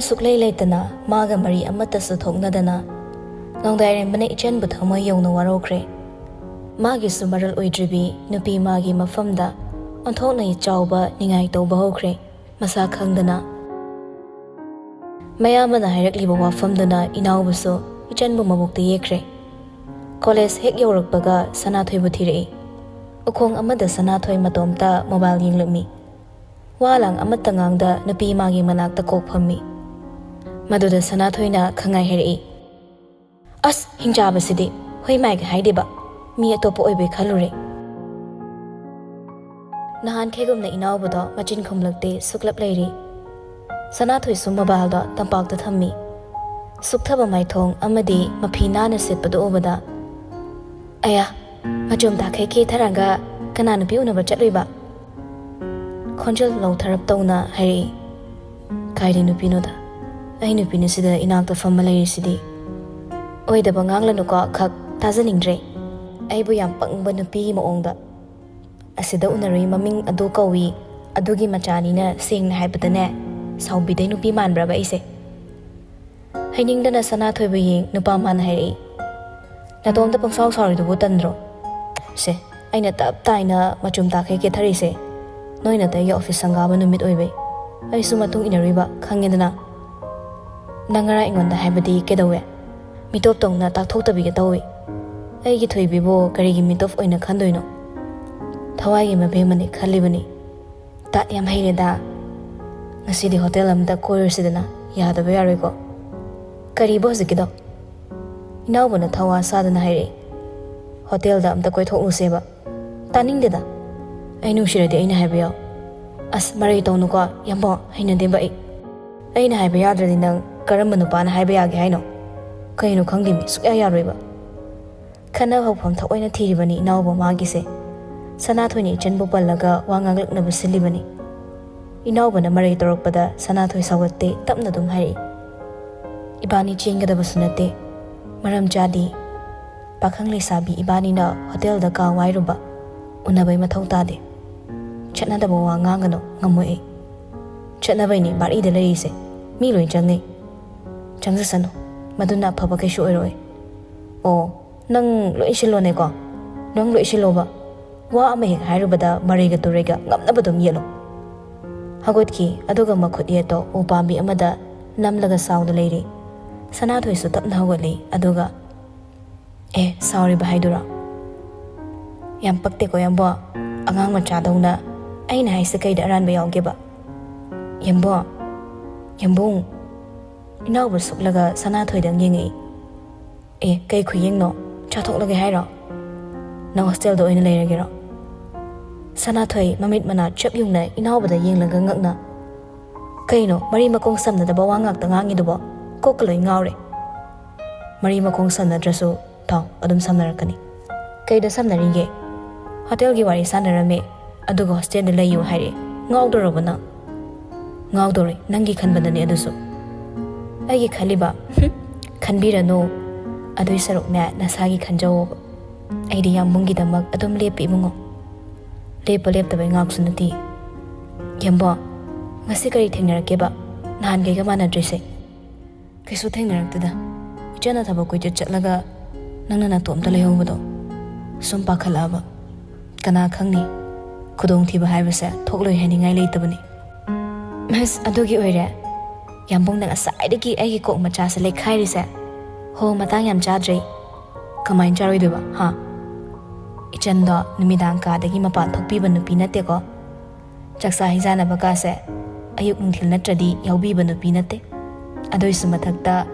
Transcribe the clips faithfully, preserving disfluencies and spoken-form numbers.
ꯁꯨꯛꯂꯩ ꯂꯩꯇꯅ ꯃꯥꯒ ꯃꯔꯤ ꯑꯃꯠꯇꯁꯨ ꯊꯣꯛꯅꯗꯅ ꯅꯣꯡꯗꯥꯏꯔꯦꯝꯕꯅ ꯏꯆꯟꯕꯨ ꯊꯃꯣꯏ ꯌꯧꯅ ꯋꯥꯔꯧꯈ꯭ꯔꯦ꯫ ꯃꯥꯒꯤꯁꯨ ꯃꯔꯜ ꯑꯣꯏꯗ꯭ꯔꯤꯕꯤ ꯅꯨꯄꯤ ꯃꯥꯒꯤ ꯃꯐꯝꯗ ꯑꯣꯟꯊꯣꯛꯅ ꯆꯥꯎꯕ ꯅꯤꯡꯉꯥꯏ ꯇꯧꯕ ꯍꯧꯈ꯭ꯔꯦ꯫ ꯃꯁꯥ ꯈꯪꯗꯅ ꯃꯌꯥꯝꯕꯅ ꯍꯥꯏꯔꯛꯂꯤꯕ ꯋꯥꯐꯝꯗꯨꯅ ꯏꯅꯥꯎꯕꯁꯨ ꯏꯆꯟꯕꯨ ꯃꯕꯨꯛꯇ ꯌꯦꯛꯈ꯭ꯔꯦ꯫ ꯀꯣꯂꯦꯖ ꯍꯦꯛ ꯌꯧꯔꯛꯄꯒ ꯁꯅꯥꯊꯣꯏꯕꯨ ꯊꯤꯔꯛꯏ꯫ ꯎꯈꯣꯡ ꯑꯃꯗ ꯁꯅꯥꯊꯣꯏ ꯃꯇꯣꯝꯇ ꯃꯣꯕꯥꯏꯜ ꯌꯦꯡꯂꯝꯃꯤ꯫ ꯋꯥ ꯂꯥꯡ ꯑꯃꯠꯇ ꯉꯥꯡꯗ ꯅꯨꯄꯤ ꯃꯥꯒꯤ ꯃꯅꯥꯛꯇ ꯀꯣꯛ ꯐꯝꯃꯤ꯫ ꯃꯗꯨꯗ ꯁꯅꯥꯊꯣꯏꯅ ꯈꯪꯉꯥꯏ ꯍꯥꯏꯔꯛꯏ, "ꯑꯁ, ꯍꯤꯡꯆꯥꯕꯁꯤꯗꯤ ꯍꯨꯏ ꯃꯥꯏꯒ ꯍꯥꯏꯗꯦꯕ, ꯃꯤ ꯑꯇꯣꯞꯄ ꯑꯣꯏꯕꯩ ꯈꯜꯂꯨꯔꯦ"꯫ ꯅꯍꯥꯟꯈꯩꯒꯨꯝꯅ ꯏꯅꯥꯎꯕꯗꯣ ꯃꯆꯤꯟ ꯈꯨꯝꯂꯛꯇꯦ, ꯁꯨꯛꯂꯞ ꯂꯩꯔꯤ꯫ ꯁꯅꯥꯊꯣꯏꯁꯨ ꯃꯣꯕꯥꯏꯜꯗꯣ ꯇꯝꯄꯥꯛꯇ ꯊꯝꯃꯤ꯫ ꯁꯨꯛꯊꯕ ꯃꯥꯏꯊꯣꯡ ꯑꯃꯗꯤ ꯃꯐꯤ ꯅꯥꯟꯅ ꯁꯦꯠꯄꯗꯨ ꯎꯕꯗ, "ꯑꯌꯥ, ꯃꯆꯨꯝ ꯇꯥꯈꯩ ꯀꯦꯊꯔꯒ ꯀꯅꯥ ꯅꯨꯄꯤ ꯎꯅꯕ ꯆꯠꯂꯨꯏꯕ?" ꯈꯣꯟꯖꯦꯜ ꯂꯧꯊꯔꯞ ꯇꯧꯅ ꯍꯥꯏꯔꯛꯏ, "ꯀꯥꯏꯗꯩ ꯅꯨꯄꯤꯅꯣꯗ? ꯑꯩ ꯅꯨꯄꯤꯅ ꯁꯤꯗ ꯏꯅꯥꯛꯇ ꯐꯝꯃ ꯂꯩꯔꯤꯁꯤꯗꯤ"꯫ "ꯑꯣꯏꯗꯕ ꯉꯥꯡꯂꯅꯨꯀꯣ, ꯈꯛ ꯇꯥꯖꯅꯤꯡꯗ꯭ꯔꯦ꯫ ꯑꯩꯕꯨ ꯌꯥꯝ ꯄꯪꯕ ꯅꯨꯄꯤꯒꯤ ꯃꯑꯣꯡꯗ꯫ ꯑꯁꯤꯗ ꯎꯅꯔꯨꯏ ꯃꯃꯤꯡ ꯑꯗꯨ ꯀꯧꯏ, ꯑꯗꯨꯒꯤ ꯃꯆꯥꯅꯤꯅ ꯁꯦꯡꯅ ꯍꯥꯏꯕꯗꯅꯦ, ꯁꯥꯎꯕꯤꯗꯩ ꯅꯨꯄꯤ ꯃꯥꯟꯕ꯭ꯔꯕ ꯑꯩꯁꯦ?" ꯍꯩꯅꯤꯡꯗꯅ ꯁꯅꯥꯊꯣꯏꯕꯨ ꯌꯦꯡ ꯅꯨꯄꯥ ꯃꯥꯅ ꯍꯥꯏꯔꯛꯏ, "ꯅꯇꯣꯝꯇ ꯄꯪꯁꯥꯎ ꯁꯥꯎꯔꯤꯗꯨꯕꯨ ꯇꯟꯗ꯭ꯔꯣ? ꯁꯦ, ꯑꯩꯅ ꯇꯞ ꯇꯥꯏꯅ ꯃꯆꯨꯝ ꯇꯥꯈꯩ ꯀꯦꯊꯔꯤꯁꯦ ꯅꯣꯏ ꯅꯇꯩꯒꯤ ꯑꯣꯐꯤꯁ ꯁꯪꯒꯥꯕ ꯅꯨꯃꯤꯠ ꯑꯣꯏꯕꯩ꯫ ꯑꯩꯁꯨ ꯃꯇꯨꯡ ꯏꯟꯅꯔꯨꯏꯕ, ꯈꯪꯉꯦꯗꯅ꯫ ꯅꯪ ꯉꯔꯥꯡ ꯑꯩꯉꯣꯟꯗ ꯍꯥꯏꯕꯗꯤ ꯀꯩꯗꯧꯋꯦ? ꯃꯤꯇꯣꯞ ꯇꯧꯅ ꯇꯥꯛꯊꯣꯛꯇꯕꯤꯒ ꯇꯧꯏ꯫ ꯑꯩꯒꯤ ꯊꯣꯏꯕꯤꯕꯨ ꯀꯔꯤꯒꯤ ꯃꯤꯇꯣꯞ ꯑꯣꯏꯅ ꯈꯟꯗꯣꯏꯅꯣ? ꯊꯋꯥꯏꯒꯤ ꯃꯕꯦꯝꯃꯅꯤ ꯈꯜꯂꯤꯕꯅꯤ꯫ ꯇꯥꯠ ꯌꯥꯝ ꯍꯩꯔꯦꯗ꯫ ꯉꯁꯤꯗꯤ ꯍꯣꯇꯦꯜ ꯑꯃꯗ ꯀꯣꯏꯔꯨꯁꯤꯗꯅ, ꯌꯥꯗꯕ ꯌꯥꯔꯣꯏꯀꯣ?" "ꯀꯔꯤꯕ ꯍꯧꯖꯤꯛꯀꯤꯗꯣ?" ꯏꯅꯥꯎꯕꯅ ꯊꯋꯥ ꯁꯥꯗꯅ ꯍꯥꯏꯔꯛꯏ, "ꯍꯣꯇꯦꯜꯗ ꯑꯝꯇ ꯀꯣꯏꯊꯣꯛꯂꯨꯁꯦꯕ"꯫ "ꯇꯥꯅꯤꯡꯗꯦꯗ꯫ ꯑꯩ ꯅꯨꯡꯁꯤꯔꯗꯤ ꯑꯩꯅ ꯍꯥꯏꯕ ꯌꯥꯎ"꯫ "ꯑꯁ, ꯃꯔꯩ ꯇꯧꯅꯨꯀꯣ ꯌꯥꯝꯕꯣ, ꯍꯩꯅꯗꯦꯕ ꯑꯩ꯫ ꯑꯩꯅ ꯍꯥꯏꯕ ꯌꯥꯗ꯭ꯔꯗꯤ ꯅꯪ ꯀꯔꯝꯕ ꯅꯨꯄꯥꯅ ꯍꯥꯏꯕ ꯌꯥꯒꯦ ꯍꯥꯏꯅꯣ? ꯀꯩꯅꯣ ꯈꯪꯗꯦꯃꯤ, ꯁꯨꯛꯌꯥ ꯌꯥꯔꯣꯏꯕ"꯫ ꯈꯠꯅ ꯍꯧꯐꯝ ꯊꯑꯣꯏꯅ ꯊꯤꯔꯤꯕꯅꯤ ꯏꯅꯥꯎꯕ ꯃꯥꯒꯤꯁꯦ꯫ ꯁꯅꯥꯊꯣꯏꯅ ꯏꯆꯟꯕꯨ ꯄꯜꯂꯒ ꯋꯥ ꯉꯥꯡꯂꯛꯅꯕ ꯁꯤꯜꯂꯤꯕꯅꯤ꯫ ꯏꯅꯥꯎꯕꯅ ꯃꯔꯩ ꯇꯧꯔꯛꯄꯗ ꯁꯅꯥꯊꯣꯏ ꯁꯥꯎꯒꯠꯇꯦ, ꯇꯞꯅ ꯑꯗꯨꯝ ꯍꯥꯏꯔꯛꯏ, "ꯏꯕꯥꯅꯤ ꯆꯦꯟꯒꯗꯕꯁꯨ ꯅꯠꯇꯦ, ꯃꯔꯝ ꯆꯥꯗꯦ꯫ ꯄꯥꯈꯪ ꯂꯩꯁꯥꯕꯤ ꯏꯕꯥꯅꯤꯅ ꯍꯣꯇꯦꯜꯗ ꯀꯥ ꯋꯥꯏꯔꯨꯕ, ꯎꯅꯕꯩ ꯃꯊꯧ ꯇꯥꯗꯦ꯫ ꯆꯠꯅꯗꯕ ꯋꯥ ꯉꯥꯡꯒꯅꯨ, ꯉꯝꯃꯣꯏ ꯑꯩ꯫ ꯆꯠꯅꯕꯩꯅꯦ ꯕꯥꯔꯤꯗ ꯂꯩꯔꯤꯁꯦ"꯫ ꯃꯤ ꯂꯣꯏ ꯆꯪꯉꯤ꯫ ꯆꯪꯖꯁꯅꯨ꯫ ꯃꯗꯨꯅ ꯑꯐꯕ ꯀꯩꯁꯨ ꯑꯣꯏꯔꯣꯏ꯫ ꯑꯣ, ꯅꯪ ꯂꯣꯏ ꯁꯤꯜꯂꯣꯅꯦꯀꯣ꯫ ꯅꯪ ꯂꯣꯏ ꯁꯤꯜꯂꯣꯕ꯫ ꯋꯥ ꯑꯃ ꯍꯦꯛ ꯍꯥꯏꯔꯨꯕꯗ ꯃꯔꯩꯒ ꯇꯨꯔꯩꯒ ꯉꯝꯅꯕ ꯑꯗꯨꯝ ꯌꯦꯠꯂꯨ꯫ ꯍꯧꯒꯠꯈꯤ, ꯑꯗꯨꯒ ꯃꯈꯨꯠ ꯌꯦꯠꯇꯣ ꯎ ꯄꯥꯝꯕꯤ ꯑꯃꯗ ꯅꯝꯂꯒ ꯁꯥꯎꯗ ꯂꯩꯔꯤ꯫ ꯁꯅꯥꯊꯣꯏꯁꯨ ꯇꯞꯅ ꯍꯧꯒꯠꯂꯤ, ꯑꯗꯨꯒ, "ꯑꯦ, ꯁꯥꯎꯔꯤꯕ ꯍꯥꯏꯗꯨꯔꯣ? ꯌꯥꯝ ꯄꯛꯇꯦꯀꯣ, ꯌꯥꯝꯕꯣ꯫ ꯑꯉꯥꯡ ꯃꯆꯥꯗꯧꯅ ꯑꯩꯅ ꯍꯥꯏꯁꯦ ꯀꯩꯗ ꯑꯔꯥꯟꯕ ꯌꯥꯎꯒꯦꯕ? ꯌꯥꯝꯕꯣ, ꯌꯥꯝꯕꯨꯡ꯫" ꯏꯅꯥꯎꯕ ꯁꯨꯛꯂꯒ ꯁꯅꯥꯊꯣꯏꯗꯪ ꯌꯦꯡꯉꯛꯏ꯫ "ꯑꯦ, ꯀꯩ ꯈꯨꯌꯦꯡꯅꯣ? ꯆꯥꯊꯣꯛꯂꯒꯦ ꯍꯥꯏꯔꯣ? ꯅꯪ ꯍꯣꯁꯇꯦꯜꯗ ꯑꯣꯏꯅ ꯂꯩꯔꯒꯦꯔꯣ?" ꯁꯅꯥꯊꯣꯏ ꯃꯃꯤꯠ ꯃꯅꯥ ꯆꯞ ꯌꯨꯡꯅ ꯏꯅꯥꯎꯕꯗ ꯌꯦꯡꯂꯒ ꯉꯛꯅ, "ꯀꯩꯅꯣ ꯃꯔꯤ ꯃꯈꯣꯡ ꯁꯝꯅꯗꯕ ꯋꯥ ꯉꯥꯛꯇ ꯉꯥꯡꯉꯤꯗꯨꯕꯣ? ꯀꯣꯛꯀ ꯂꯣꯏ ꯉꯥꯎꯔꯦ꯫" "ꯃꯔꯤ ꯃꯈꯣꯡ ꯁꯝꯅꯗ꯭ꯔꯁꯨ ꯊꯥꯎ, ꯑꯗꯨꯝ ꯁꯝꯅꯔꯛꯀꯅꯤ꯫" "ꯀꯩꯗ ꯁꯝꯅꯔꯤꯒꯦ?" "ꯍꯣꯇꯦꯜꯒꯤ ꯋꯥꯔꯤ ꯁꯥꯟꯅꯔꯝꯃꯦ, ꯑꯗꯨꯒ ꯍꯣꯁꯇꯦꯜꯗ ꯂꯩꯌꯨ ꯍꯥꯏꯔꯛꯑꯦ꯫ ꯉꯥꯎꯗꯣꯔꯕꯣ ꯅꯪ?" "ꯉꯥꯎꯗꯧꯔꯦ, ꯅꯪꯒꯤ ꯈꯟꯕꯗꯅꯦ ꯑꯗꯨꯁꯨ꯫" "ꯑꯩꯒꯤ ꯈꯜꯂꯤꯕ?" "ꯍꯨꯝ, ꯈꯟꯕꯤꯔꯅꯨ꯫ ꯑꯗꯨꯏ ꯁꯔꯨꯛꯅꯦ, ꯅꯁꯥꯒꯤ ꯈꯟꯖꯧꯑꯣꯕ꯫ ꯑꯩꯗꯤ ꯌꯥꯝꯕꯨꯡꯒꯤꯗꯃꯛ ꯑꯗꯨꯝ ꯂꯦꯞꯄꯤ ꯏꯕꯨꯡꯉꯣ꯫ ꯂꯦꯞꯄ ꯂꯦꯞꯇꯕꯩ ꯉꯥꯛꯁꯨ ꯅꯠꯇꯦ꯫" "ꯌꯥꯝꯕꯣ, ꯉꯁꯤ ꯀꯔꯤ ꯊꯦꯡꯅꯔꯛꯀꯦꯕ? ꯅꯍꯥꯟꯈꯩꯒ ꯃꯥꯟꯅꯗ꯭ꯔꯤꯁꯦ?" "ꯀꯩꯁꯨ ꯊꯦꯡꯅꯔꯛꯇꯦꯗ꯫ ꯏꯆꯟꯅ ꯊꯕꯛ ꯀꯣꯏꯆꯠ ꯆꯠꯂꯒ ꯅꯪꯅ ꯅꯇꯣꯝꯇ ꯂꯩꯍꯧꯕꯗꯣ ꯁꯨꯝ ꯄꯥꯈꯠꯂꯛꯑꯕ꯫ ꯀꯅꯥ ꯈꯪꯅꯤ? ꯈꯨꯗꯣꯡꯊꯤꯕ ꯍꯥꯏꯕꯁꯦ ꯊꯣꯛꯂꯣꯏ ꯍꯥꯏꯅꯤꯡꯉꯥꯏ ꯂꯩꯇꯕꯅꯤ꯫" "ꯑꯁ, ꯑꯗꯨꯒꯤ ꯑꯣꯏꯔꯦ? ꯌꯥꯝꯕꯨꯡꯅ ꯉꯁꯥꯏꯗꯒꯤ ꯑꯩꯒꯤ ꯀꯣꯛ ꯃꯆꯥꯁꯦ ꯂꯩꯈꯥꯏꯔꯤꯁꯦ꯫ ꯍꯣ, ꯃꯇꯥꯡ ꯌꯥꯝ ꯆꯥꯗ꯭ꯔꯦ꯫" "ꯀꯃꯥꯏꯅ ꯆꯥꯔꯣꯏꯗꯣꯏꯕ, ꯍꯥ? ꯏꯆꯟꯗꯣ ꯅꯨꯃꯤꯗꯥꯡ ꯀꯥꯗꯒꯤ ꯃꯄꯥꯟ ꯊꯣꯛꯄꯤꯕ ꯅꯨꯄꯤ ꯅꯠꯇꯦꯀꯣ꯫ ꯆꯥꯛꯆꯥ ꯍꯩꯖꯥꯟꯅꯕ ꯀꯥꯁꯦ ꯑꯌꯨꯛ ꯅꯨꯡꯊꯤꯜ ꯅꯠꯇ꯭ꯔꯗꯤ ꯌꯥꯎꯕꯤꯕ ꯅꯨꯄꯤ ꯅꯠꯇꯦ꯫ ꯑꯗꯨꯏꯁꯨ ꯃꯊꯛꯇ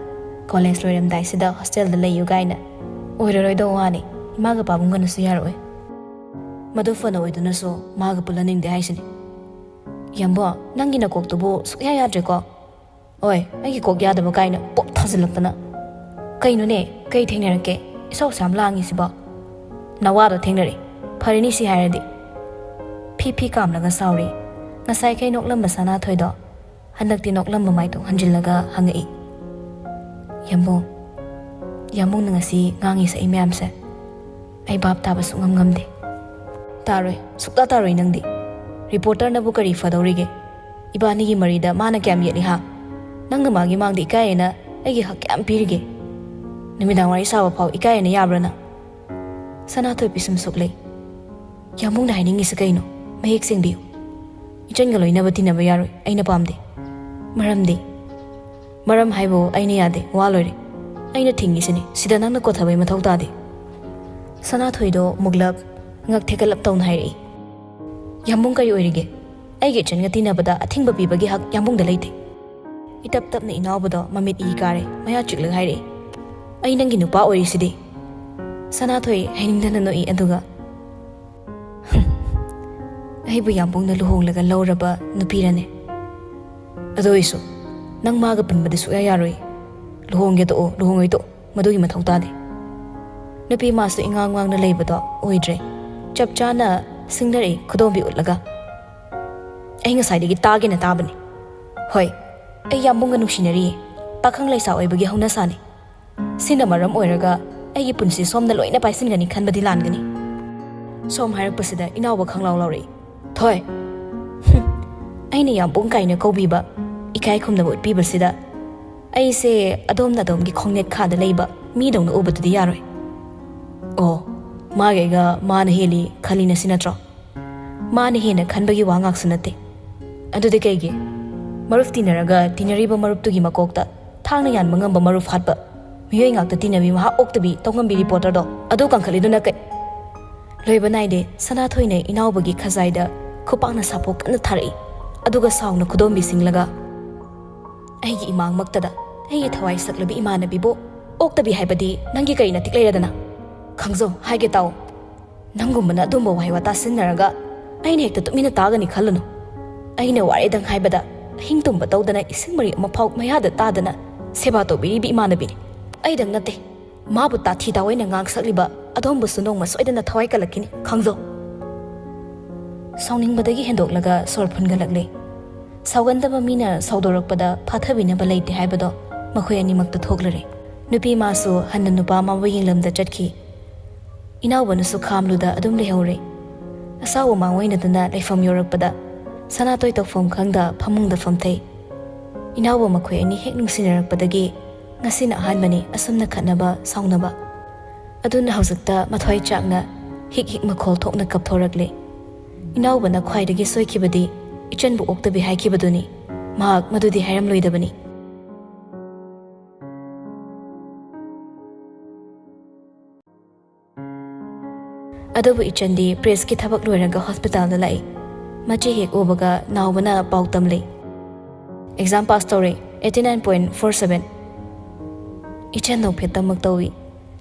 ꯀꯣꯂꯦꯖ ꯂꯣꯏꯔꯝꯗꯥꯏꯁꯤꯗ ꯍꯣꯁꯇꯦꯜꯗ ꯂꯩꯌꯨ ꯀꯥꯏꯅ꯫ ꯑꯣꯏꯔꯔꯣꯏꯗꯧ ꯋꯥꯅꯤ꯫ ꯏꯃꯥꯒ ꯄꯥꯕꯨꯡꯒꯅꯁꯨ ꯌꯥꯔꯛꯑꯣꯏ꯫ ꯃꯗꯨ ꯐꯅ ꯑꯣꯏꯗꯨꯅꯁꯨ ꯃꯥꯒ ꯄꯨꯜꯍꯟꯅꯤꯡꯗꯦ ꯍꯥꯏꯁꯤꯅꯤ꯫" "ꯌꯥꯝꯕꯣ, ꯅꯪꯒꯤ ꯅꯀꯣꯛꯇꯨꯕꯨ ꯁꯨꯛꯌꯥ ꯌꯥꯗ꯭ꯔꯦꯀꯣ꯫ ꯑꯣꯏ, ꯑꯩꯒꯤ ꯀꯣꯛ ꯌꯥꯗꯕ ꯀꯥꯏꯅ ꯄꯣꯞ ꯊꯥꯖꯤꯜꯂꯛꯇꯅ꯫ ꯀꯩꯅꯣꯅꯦ, ꯀꯩ ꯊꯦꯡꯅꯔꯛꯀꯦ? ꯏꯁꯧꯁꯨ ꯌꯥꯝ ꯂꯥꯡꯉꯤ ꯁꯤꯕꯣ꯫" "ꯅꯋꯥꯗꯣ ꯊꯦꯡꯅꯔꯦ꯫ ꯐꯔꯦꯅꯤ ꯁꯤ ꯍꯥꯏꯔꯗꯤ꯫" ꯐꯤ ꯐꯤ ꯀꯥꯝꯂꯒ ꯁꯥꯎꯔꯤ꯫ ꯉꯁꯥꯏꯈꯩ ꯅꯣꯛꯂꯝꯕ ꯁꯅꯥꯊꯣꯏꯗꯣ ꯍꯟꯗꯛꯇꯤ ꯅꯣꯛꯂꯝꯕ ꯃꯥꯏꯗꯣ ꯍꯟꯖꯤꯜꯂꯒ ꯍꯪꯉꯛꯏ꯫ "ꯌꯥꯝꯕꯨꯡ, ꯌꯥꯝꯕꯨꯡꯅ ꯉꯁꯤ ꯉꯥꯡꯉꯤ ꯁꯛꯏ ꯃꯌꯥꯝꯁꯦ ꯑꯩ ꯚꯥꯞ ꯇꯥꯕ ꯁꯨꯛꯉꯝ ꯉꯝꯗꯦ꯫" "ꯇꯥꯔꯣꯏ, ꯁꯨꯛꯇꯥ ꯇꯥꯔꯣꯏ ꯅꯪꯗꯤ꯫ ꯔꯤꯄꯣꯔꯇꯔꯅꯕꯨ ꯀꯔꯤ ꯐꯗꯧꯔꯤꯒꯦ? ꯏꯕꯥꯅꯤꯒꯤ ꯃꯔꯤꯗ ꯃꯥꯅ ꯀꯌꯥꯝ ꯌꯦꯠꯂꯤ ꯍꯥ?" ꯅꯪꯅ ꯃꯥꯒꯤ ꯃꯥꯡꯗ ꯏꯀꯥꯏꯌꯦꯅ ꯑꯩꯒꯤ ꯍꯛ ꯀꯌꯥꯝ ꯄꯤꯔꯤꯒꯦ? ꯅꯨꯃꯤꯗꯥꯡ ꯋꯥꯔꯤ ꯁꯥꯕ ꯐꯥꯎ ꯏꯀꯥꯏꯌꯦꯅ ꯌꯥꯕ꯭ꯔꯥ ꯅꯪ?" ꯁꯅꯥꯊꯣꯏ ꯄꯤꯁꯨꯝ ꯁꯨꯛꯂꯩ꯫ "ꯌꯥꯝꯕꯨꯡꯅ ꯍꯥꯏꯅꯤꯡꯉꯤꯁꯤ ꯀꯩꯅꯣ? ꯃꯌꯦꯛ ꯁꯦꯡꯕꯤꯌꯨ꯫ ꯏꯆꯟꯒ ꯂꯣꯏꯅꯕ ꯇꯤꯟꯅꯕ ꯌꯥꯔꯣꯏ, ꯑꯩꯅ ꯄꯥꯝꯗꯦ꯫ ꯃꯔꯝꯗꯤ?" "ꯃꯔꯝ ꯍꯥꯏꯕꯨ ꯑꯩꯅ ꯌꯥꯗꯦ, ꯋꯥ ꯂꯣꯏꯔꯦ꯫ ꯑꯩꯅ ꯊꯤꯡꯉꯤꯁꯤꯅꯤ, ꯁꯤꯗ ꯅꯪꯅ ꯀꯣꯠꯊꯕꯩ ꯃꯊꯧ ꯇꯥꯗꯦ꯫" ꯁꯅꯥꯊꯣꯏꯗꯣ ꯃꯨꯛꯂꯞ, ꯉꯛ ꯊꯦꯛꯀꯠꯂꯞ ꯇꯧꯅ ꯍꯥꯏꯔꯛꯏ꯫ "ꯌꯥꯝꯕꯨꯡ ꯀꯔꯤ ꯑꯣꯏꯔꯤꯒꯦ? ꯑꯩꯒꯤ ꯏꯆꯟꯒ ꯇꯤꯟꯅꯕꯗ ꯑꯊꯤꯡꯕ ꯄꯤꯕꯒꯤ ꯍꯛ ꯌꯥꯝꯕꯨꯡꯗ ꯂꯩꯇꯦ꯫" ꯏꯇꯞ ꯇꯞꯅ ꯏꯅꯥꯎꯕꯗꯣ ꯃꯃꯤꯠ ꯏ ꯀꯥꯔꯦ, ꯃꯌꯥ ꯆꯤꯛꯂꯒ ꯍꯥꯏꯔꯛꯏ꯫ "ꯑꯩ ꯅꯪꯒꯤ ꯅꯨꯄꯥ ꯑꯣꯏꯔꯤꯁꯤꯗꯤ꯫" ꯁꯅꯥꯊꯣꯏ ꯍꯩꯅꯤꯡꯗꯅ ꯅꯣꯛꯏ, ꯑꯗꯨꯒ, "ꯍꯝ, ꯑꯩꯕꯨ ꯌꯥꯝꯕꯨꯡꯅ ꯂꯨꯍꯣꯡꯂꯒ ꯂꯧꯔꯕ ꯅꯨꯄꯤꯔꯅꯦ? ꯑꯗꯨ ꯑꯣꯏꯁꯨ ꯅꯪ ꯃꯥꯒ ꯄꯨꯟꯕꯗꯤ ꯁꯨꯛꯌꯥ ꯌꯥꯔꯣꯏ꯫ ꯂꯨꯍꯣꯡꯒꯦ ꯇꯣꯛꯑꯣ, ꯂꯨꯍꯣꯡꯉꯣꯏ ꯇꯣꯛꯑꯣ, ꯃꯗꯨꯒꯤ ꯃꯊꯧ ꯇꯥꯗꯦ꯫ ꯅꯨꯄꯤ ꯃꯥꯁꯨ ꯏꯉꯥꯡ ꯋꯥꯡꯅ ꯂꯩꯕꯗꯣ ꯑꯣꯏꯗ꯭ꯔꯦ꯫ ꯆꯞ ꯆꯥꯅ ꯁꯤꯡꯅꯔꯛꯏ, ꯈꯨꯗꯣꯝꯕꯤ ꯎꯠꯂꯒ꯫ ꯑꯩ ꯉꯁꯥꯏꯗꯒꯤ ꯇꯥꯒꯦꯅ ꯇꯥꯕꯅꯤ꯫ ꯍꯣꯏ, ꯑꯩ ꯌꯥꯝꯕꯨꯡꯒ ꯅꯨꯡꯁꯤꯅꯔꯤꯌꯦ꯫ ꯄꯥꯈꯪ ꯂꯩꯁꯥ ꯑꯣꯏꯕꯒꯤ ꯍꯧꯅꯁꯥꯅꯤ꯫ ꯁꯤꯅ ꯃꯔꯝ ꯑꯣꯏꯔꯒ ꯑꯩꯒꯤ ꯄꯨꯟꯁꯤ ꯁꯣꯝꯗ ꯂꯣꯏꯅ ꯄꯥꯏꯁꯤꯟꯒꯅꯤ ꯈꯟꯕꯗꯤ ꯂꯥꯟꯒꯅꯤ꯫" ꯁꯣꯝ ꯍꯥꯏꯔꯛꯄꯁꯤꯗ ꯏꯅꯥꯎꯕ ꯈꯪꯂꯥꯎ ꯂꯥꯎꯔꯛꯏ꯫ "ꯊꯣꯏ, ꯍꯨꯝ, ꯑꯩꯅ ꯌꯥꯝꯕꯨꯡ ꯀꯥꯏꯅ ꯀꯧꯕꯤꯕ, ꯏꯀꯥꯏ ꯈꯨꯝꯅꯕ ꯎꯠꯄꯤꯕꯁꯤꯗ ꯑꯩꯁꯦ ꯑꯗꯣꯝꯅ ꯑꯗꯣꯝꯒꯤ ꯈꯣꯡꯅꯦꯠ ꯈꯥꯗ ꯂꯩꯕ ꯃꯤꯗꯧꯅ ꯎꯕꯗꯨꯗꯤ ꯌꯥꯔꯣꯏ꯫ ꯑꯣ, ꯃꯥꯒꯩꯒ ꯃꯥꯅ ꯍꯦꯜꯂꯤ ꯈꯜꯂꯤꯅ ꯁꯤ ꯅꯠꯇ꯭ꯔꯣ? ꯃꯥꯅ ꯍꯦꯟꯅ ꯈꯟꯕꯒꯤ ꯋꯥ ꯉꯥꯛꯁꯨ ꯅꯠꯇꯦ꯫ ꯑꯗꯨꯗꯤ ꯀꯩꯒꯤ? ꯃꯔꯨꯞ ꯇꯤꯟꯅꯔꯒ ꯇꯤꯟꯅꯔꯤꯕ ꯃꯔꯨꯞꯇꯨꯒꯤ ꯃꯀꯣꯛꯇ ꯊꯥꯡꯅ ꯌꯥꯟꯕ ꯉꯝꯕ ꯃꯔꯨꯞ ꯍꯥꯠꯄ, ꯃꯤꯑꯣꯏ ꯉꯥꯛꯇ ꯇꯤꯟꯅꯕꯤ ꯃꯍꯥ ꯑꯣꯛꯇꯕꯤ ꯇꯧꯉꯝꯕꯤ ꯔꯤꯄꯣꯔꯇꯔꯗꯣ ꯑꯗꯨ ꯀꯟꯈꯠꯂꯤꯗꯨꯅ ꯀꯩ?" ꯂꯣꯏꯕ ꯅꯥꯏꯗꯦ, ꯁꯅꯥꯊꯣꯏꯅ ꯏꯅꯥꯎꯕꯒꯤ ꯈꯖꯥꯏꯗ ꯈꯨꯄꯥꯛꯅ ꯁꯥꯄꯣ ꯀꯟꯅ ꯊꯥꯔꯛꯏ꯫ ꯑꯗꯨꯒ ꯁꯥꯎꯅ ꯈꯨꯗꯣꯝꯕꯤ ꯁꯤꯡꯂꯒ, "ꯑꯩꯒꯤ ꯏꯃꯥꯡꯃꯛꯇꯗ ꯑꯩꯒꯤ ꯊꯋꯥꯏ ꯁꯛꯂꯕꯤ ꯏꯃꯥꯟꯅꯕꯤꯕꯨ ꯑꯣꯛꯇꯕꯤ ꯍꯥꯏꯕꯗꯤ ꯅꯪꯒꯤ ꯀꯔꯤ ꯅꯇꯤꯛ ꯂꯩꯔꯗꯅ? ꯈꯪꯖꯧ, ꯍꯥꯏꯒꯦ ꯇꯥꯎ꯫ ꯅꯪꯒꯨꯝꯕꯅ ꯑꯗꯨꯝꯕ ꯋꯥꯍꯩ ꯋꯥꯇꯥ ꯁꯤꯖꯤꯟꯅꯔꯒ ꯑꯩꯅ ꯍꯦꯛꯇ ꯇꯨꯃꯤꯟꯅ ꯇꯥꯒꯅꯤ ꯈꯜꯂꯨꯅꯨ꯫ ꯑꯩꯅ ꯋꯥꯔꯦꯗꯪ ꯍꯥꯏꯕꯗ ꯑꯍꯤꯡ ꯇꯨꯝꯕ ꯇꯧꯗꯅ ꯏꯁꯤꯡ ꯃꯔꯤꯛ ꯑꯃ ꯐꯥꯎ ꯃꯌꯥꯗ ꯇꯥꯗꯅ ꯁꯦꯕꯥ ꯇꯧꯕꯤꯔꯤꯕꯤ ꯏꯃꯥꯟꯅꯕꯤꯅꯤ꯫ ꯑꯩꯗꯪ ꯅꯠꯇꯦ, ꯃꯥꯕꯨ ꯇꯥꯊꯤ ꯇꯥꯑꯣꯏꯅ ꯉꯥꯡ ꯁꯛꯂꯤꯕ ꯑꯗꯣꯝꯕꯨꯁꯨ ꯅꯣꯡꯃ ꯁꯣꯏꯗꯅ ꯊꯋꯥꯏ ꯀꯜꯂꯛꯈꯤꯅꯤ, ꯈꯪꯖꯧ꯫" ꯁꯥꯎꯅꯤꯡꯕꯗꯒꯤ ꯍꯦꯟꯗꯣꯛꯂꯒ ꯁꯣꯔ ꯐꯨꯟꯒꯠꯂꯛꯂꯦ꯫ ꯁꯥꯎꯒꯟꯗꯕ ꯃꯤꯅ ꯁꯥꯎꯗꯣꯔꯛꯄꯗ ꯐꯥꯊꯕꯤꯅꯕ ꯂꯩꯇꯦ ꯍꯥꯏꯕꯗꯣ ꯃꯈꯣꯏ ꯑꯅꯤꯃꯛꯇ ꯊꯣꯛꯂꯔꯦ꯫ ꯅꯨꯄꯤ ꯃꯥꯁꯨ ꯍꯟꯅ ꯅꯨꯄꯥ ꯑꯃꯕꯨ ꯌꯦꯡꯂꯝꯗ ꯆꯠꯈꯤ꯫ ꯏꯅꯥꯎꯕꯅꯁꯨ ꯈꯥꯝꯂꯨꯗ ꯑꯗꯨꯝ ꯂꯩꯍꯧꯔꯦ꯫ ꯑꯁꯥꯎꯕ ꯃꯥꯡꯑꯣꯏꯅꯗꯨꯅ ꯂꯩꯐꯝ ꯌꯧꯔꯛꯄꯗ ꯁꯅꯥꯇꯣꯏ ꯇꯧꯐꯝ ꯈꯪꯗ ꯐꯃꯨꯡꯗ ꯐꯝꯊꯩ꯫ ꯏꯅꯥꯎꯕ ꯃꯈꯣꯏ ꯑꯅꯤ ꯍꯦꯛ ꯅꯨꯡꯁꯤꯅꯔꯛꯄꯗꯒꯤ ꯉꯁꯤꯅ ꯑꯍꯥꯟꯕꯅꯤ ꯑꯁꯨꯝꯅ ꯈꯠꯅꯕ ꯁꯥꯎꯅꯕ꯫ ꯑꯗꯨꯅ ꯍꯧꯖꯤꯛꯇ ꯃꯊ꯭ꯋꯥꯏ ꯆꯥꯛꯅ ꯍꯤꯛ ꯍꯤꯛ ꯃꯈꯣꯜ ꯊꯣꯛꯅ ꯀꯞꯊꯣꯔꯛꯂꯤ꯫ ꯏꯅꯥꯎꯕꯅ ꯈ꯭ꯋꯥꯏꯗꯒꯤ ꯁꯣꯏꯈꯤꯕꯗꯤ ꯏꯆꯟꯕꯨ ꯑꯣꯛꯇꯕꯤ ꯍꯥꯏꯈꯤꯕꯗꯨꯅꯤ꯫ ꯃꯍꯥꯛ ꯃꯗꯨꯗꯤ ꯍꯥꯏꯔꯝꯂꯣꯏꯗꯕꯅꯤ꯫ ꯑꯗꯨꯕꯨ ꯏꯆꯟꯗꯤ ꯄ꯭ꯔꯦꯁꯀꯤ ꯊꯕꯛ ꯂꯣꯏꯔꯒ ꯍꯣꯁꯄꯤꯇꯥꯜꯗ ꯂꯥꯛꯏ꯫ ꯃꯆꯦ ꯍꯦꯛ ꯎꯕꯒ ꯅꯥꯎꯕꯅ ꯄꯥꯎ ꯇꯝꯂꯤ꯫ "ꯑꯦꯛꯖꯥꯝ ꯄꯥꯁ ꯇꯧꯔꯦ, eighty nine point four seven꯫" ꯏꯆꯟ ꯅꯣꯛꯐꯦꯠꯇꯃꯛ ꯇꯧꯏ꯫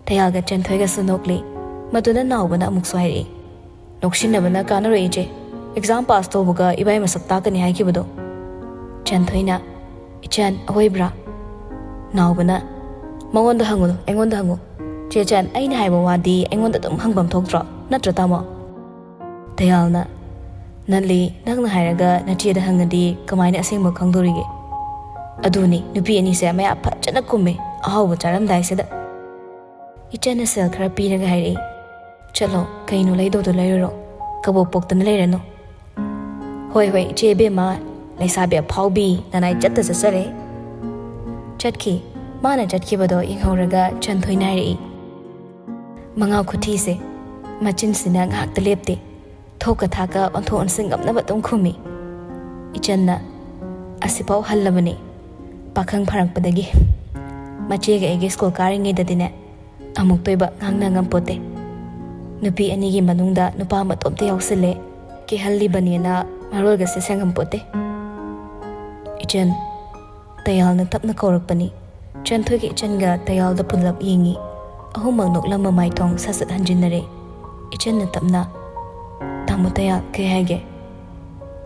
ꯇꯌꯥꯜꯒ ꯆꯟꯊꯣꯏꯒꯁꯨ ꯅꯣꯛꯂꯤ꯫ ꯃꯗꯨꯅ ꯅꯥꯎꯕꯅ ꯑꯃꯨꯛꯁꯨ ꯍꯥꯏꯔꯛꯏ, "ꯅꯣꯛꯁꯤꯟꯅꯕꯅ ꯀꯥꯟꯅꯔꯣꯏ ꯏꯆꯦ꯫ ꯑꯦꯛꯖꯥꯝ ꯄꯥꯁ ꯇꯧꯕꯒ ꯏꯕꯥꯏ ꯃꯁꯛ ꯇꯥꯛꯀꯅꯤ ꯍꯥꯏꯈꯤꯕꯗꯣ꯫" ꯆꯟꯊꯣꯏꯅ, "ꯏꯆꯟ, ꯑꯋꯣꯏꯕ꯭ꯔꯥ?" ꯅꯥꯎꯕꯅ, "ꯃꯉꯣꯟꯗ ꯍꯪꯉꯨꯅꯨ, ꯑꯩꯉꯣꯟꯗ ꯍꯪꯉꯨ꯫ ꯆꯦ ꯆꯟ, ꯑꯩꯅ ꯍꯥꯏꯕ ꯋꯥꯗꯤ ꯑꯩꯉꯣꯟꯗ ꯑꯗꯨꯝ ꯍꯪꯐꯝ ꯊꯣꯛꯇ꯭ꯔꯣ? ꯅꯠꯇ꯭ꯔ ꯇꯥꯃꯣ?" ꯇꯌꯥꯜꯅ, "ꯅꯠꯂꯤ, ꯅꯪꯅ ꯍꯥꯏꯔꯒ ꯅꯆꯦꯗ ꯍꯪꯉꯗꯤ ꯀꯃꯥꯏꯅ ꯑꯁꯦꯡꯕ ꯈꯪꯗꯣꯔꯤꯒꯦ? ꯑꯗꯨꯅꯤ, ꯅꯨꯄꯤ ꯑꯅꯤꯁꯦ ꯃꯌꯥ ꯐꯖꯅ ꯀꯨꯝꯃꯦ, ꯑꯍꯥꯎꯕ ꯆꯥꯔꯝꯗꯥꯏꯁꯤꯗ꯫" ꯏꯆꯟꯅ ꯁꯦꯜ ꯈꯔ ꯄꯤꯔꯒ ꯍꯥꯏꯔꯛꯏ, "ꯆꯠꯂꯣ, ꯀꯩꯅꯣ ꯂꯩꯗꯧꯗꯣ ꯂꯩꯔꯨꯔꯣ, ꯀꯕꯣꯛ ꯄꯣꯛꯇꯅ ꯂꯩꯔꯅꯨ꯫" "ꯍꯣꯏ ꯍꯣꯏ ꯏꯆꯦ ꯏꯕꯦꯝꯃ, ꯂꯩꯁꯥꯕꯤ ꯑꯐꯥꯎꯕꯤ, ꯅꯅꯥꯏ ꯆꯠꯇ ꯆꯠꯆꯔꯦ꯫" ꯆꯠꯈꯤ꯫ ꯃꯥꯅ ꯆꯠꯈꯤꯕꯗꯣ ꯌꯦꯡꯍꯧꯔꯒ ꯆꯟꯊꯣꯏꯅ ꯍꯥꯏꯔꯛꯏ, "ꯃꯉꯥꯎ ꯈꯨꯊꯤꯁꯦ, ꯃꯆꯤꯟꯁꯤꯅ ꯉꯥꯏꯍꯥꯛꯇ ꯂꯦꯞꯇꯦ, ꯊꯣꯛꯀ ꯊꯥꯛꯀ ꯑꯣꯟꯊꯣꯛ ꯑꯣꯟꯁꯤꯟ ꯉꯝꯅꯕ ꯑꯗꯨꯝ ꯈꯨꯝꯃꯤ꯫" ꯏꯆꯟꯅ, "ꯑꯁꯤꯐꯥꯎ ꯍꯜꯂꯕꯅꯤ ꯄꯥꯈꯪ ꯐꯥꯔꯛꯄꯗꯒꯤ꯫ ꯃꯆꯦꯒ ꯑꯩꯒ ꯁ꯭ꯀꯨꯜ ꯀꯥꯔꯤꯉꯩꯗꯗꯤꯅꯦ, ꯑꯃꯨꯛꯇꯣꯏꯕ ꯉꯥꯡꯅ ꯉꯝꯄꯣꯠꯇꯦ꯫ ꯅꯨꯄꯤ ꯑꯅꯤꯒꯤ ꯃꯅꯨꯡꯗ ꯅꯨꯄꯥ ꯃꯇꯣꯝꯇ ꯌꯥꯎꯁꯤꯜꯂꯦ, ꯀꯦꯍꯜꯂꯤꯕꯅꯦꯅ ꯃꯔꯣꯜꯒꯁꯦ ꯁꯦꯡꯉꯝꯄꯣꯠꯇꯦ꯫" "ꯏꯆꯟ꯫" ꯇꯌꯥꯜꯅ ꯇꯞꯅ ꯀꯧꯔꯛꯄꯅꯤ꯫ ꯆꯟꯊꯣꯏꯒ ꯏꯆꯟꯒ ꯇꯌꯥꯜꯗ ꯄꯨꯂꯞ ꯌꯦꯡꯉꯤ꯫ ꯑꯍꯨꯝꯃꯛ ꯅꯣꯛꯂꯝꯕ ꯃꯥꯏꯊꯣꯡ ꯁꯠ ꯁꯠ ꯍꯟꯖꯤꯟꯅꯔꯦ꯫ ꯏꯆꯟꯅ ꯇꯞꯅ, "ꯇꯥꯃꯣ ꯇꯌꯥꯜ, ꯀꯩ ꯍꯥꯏꯒꯦ?"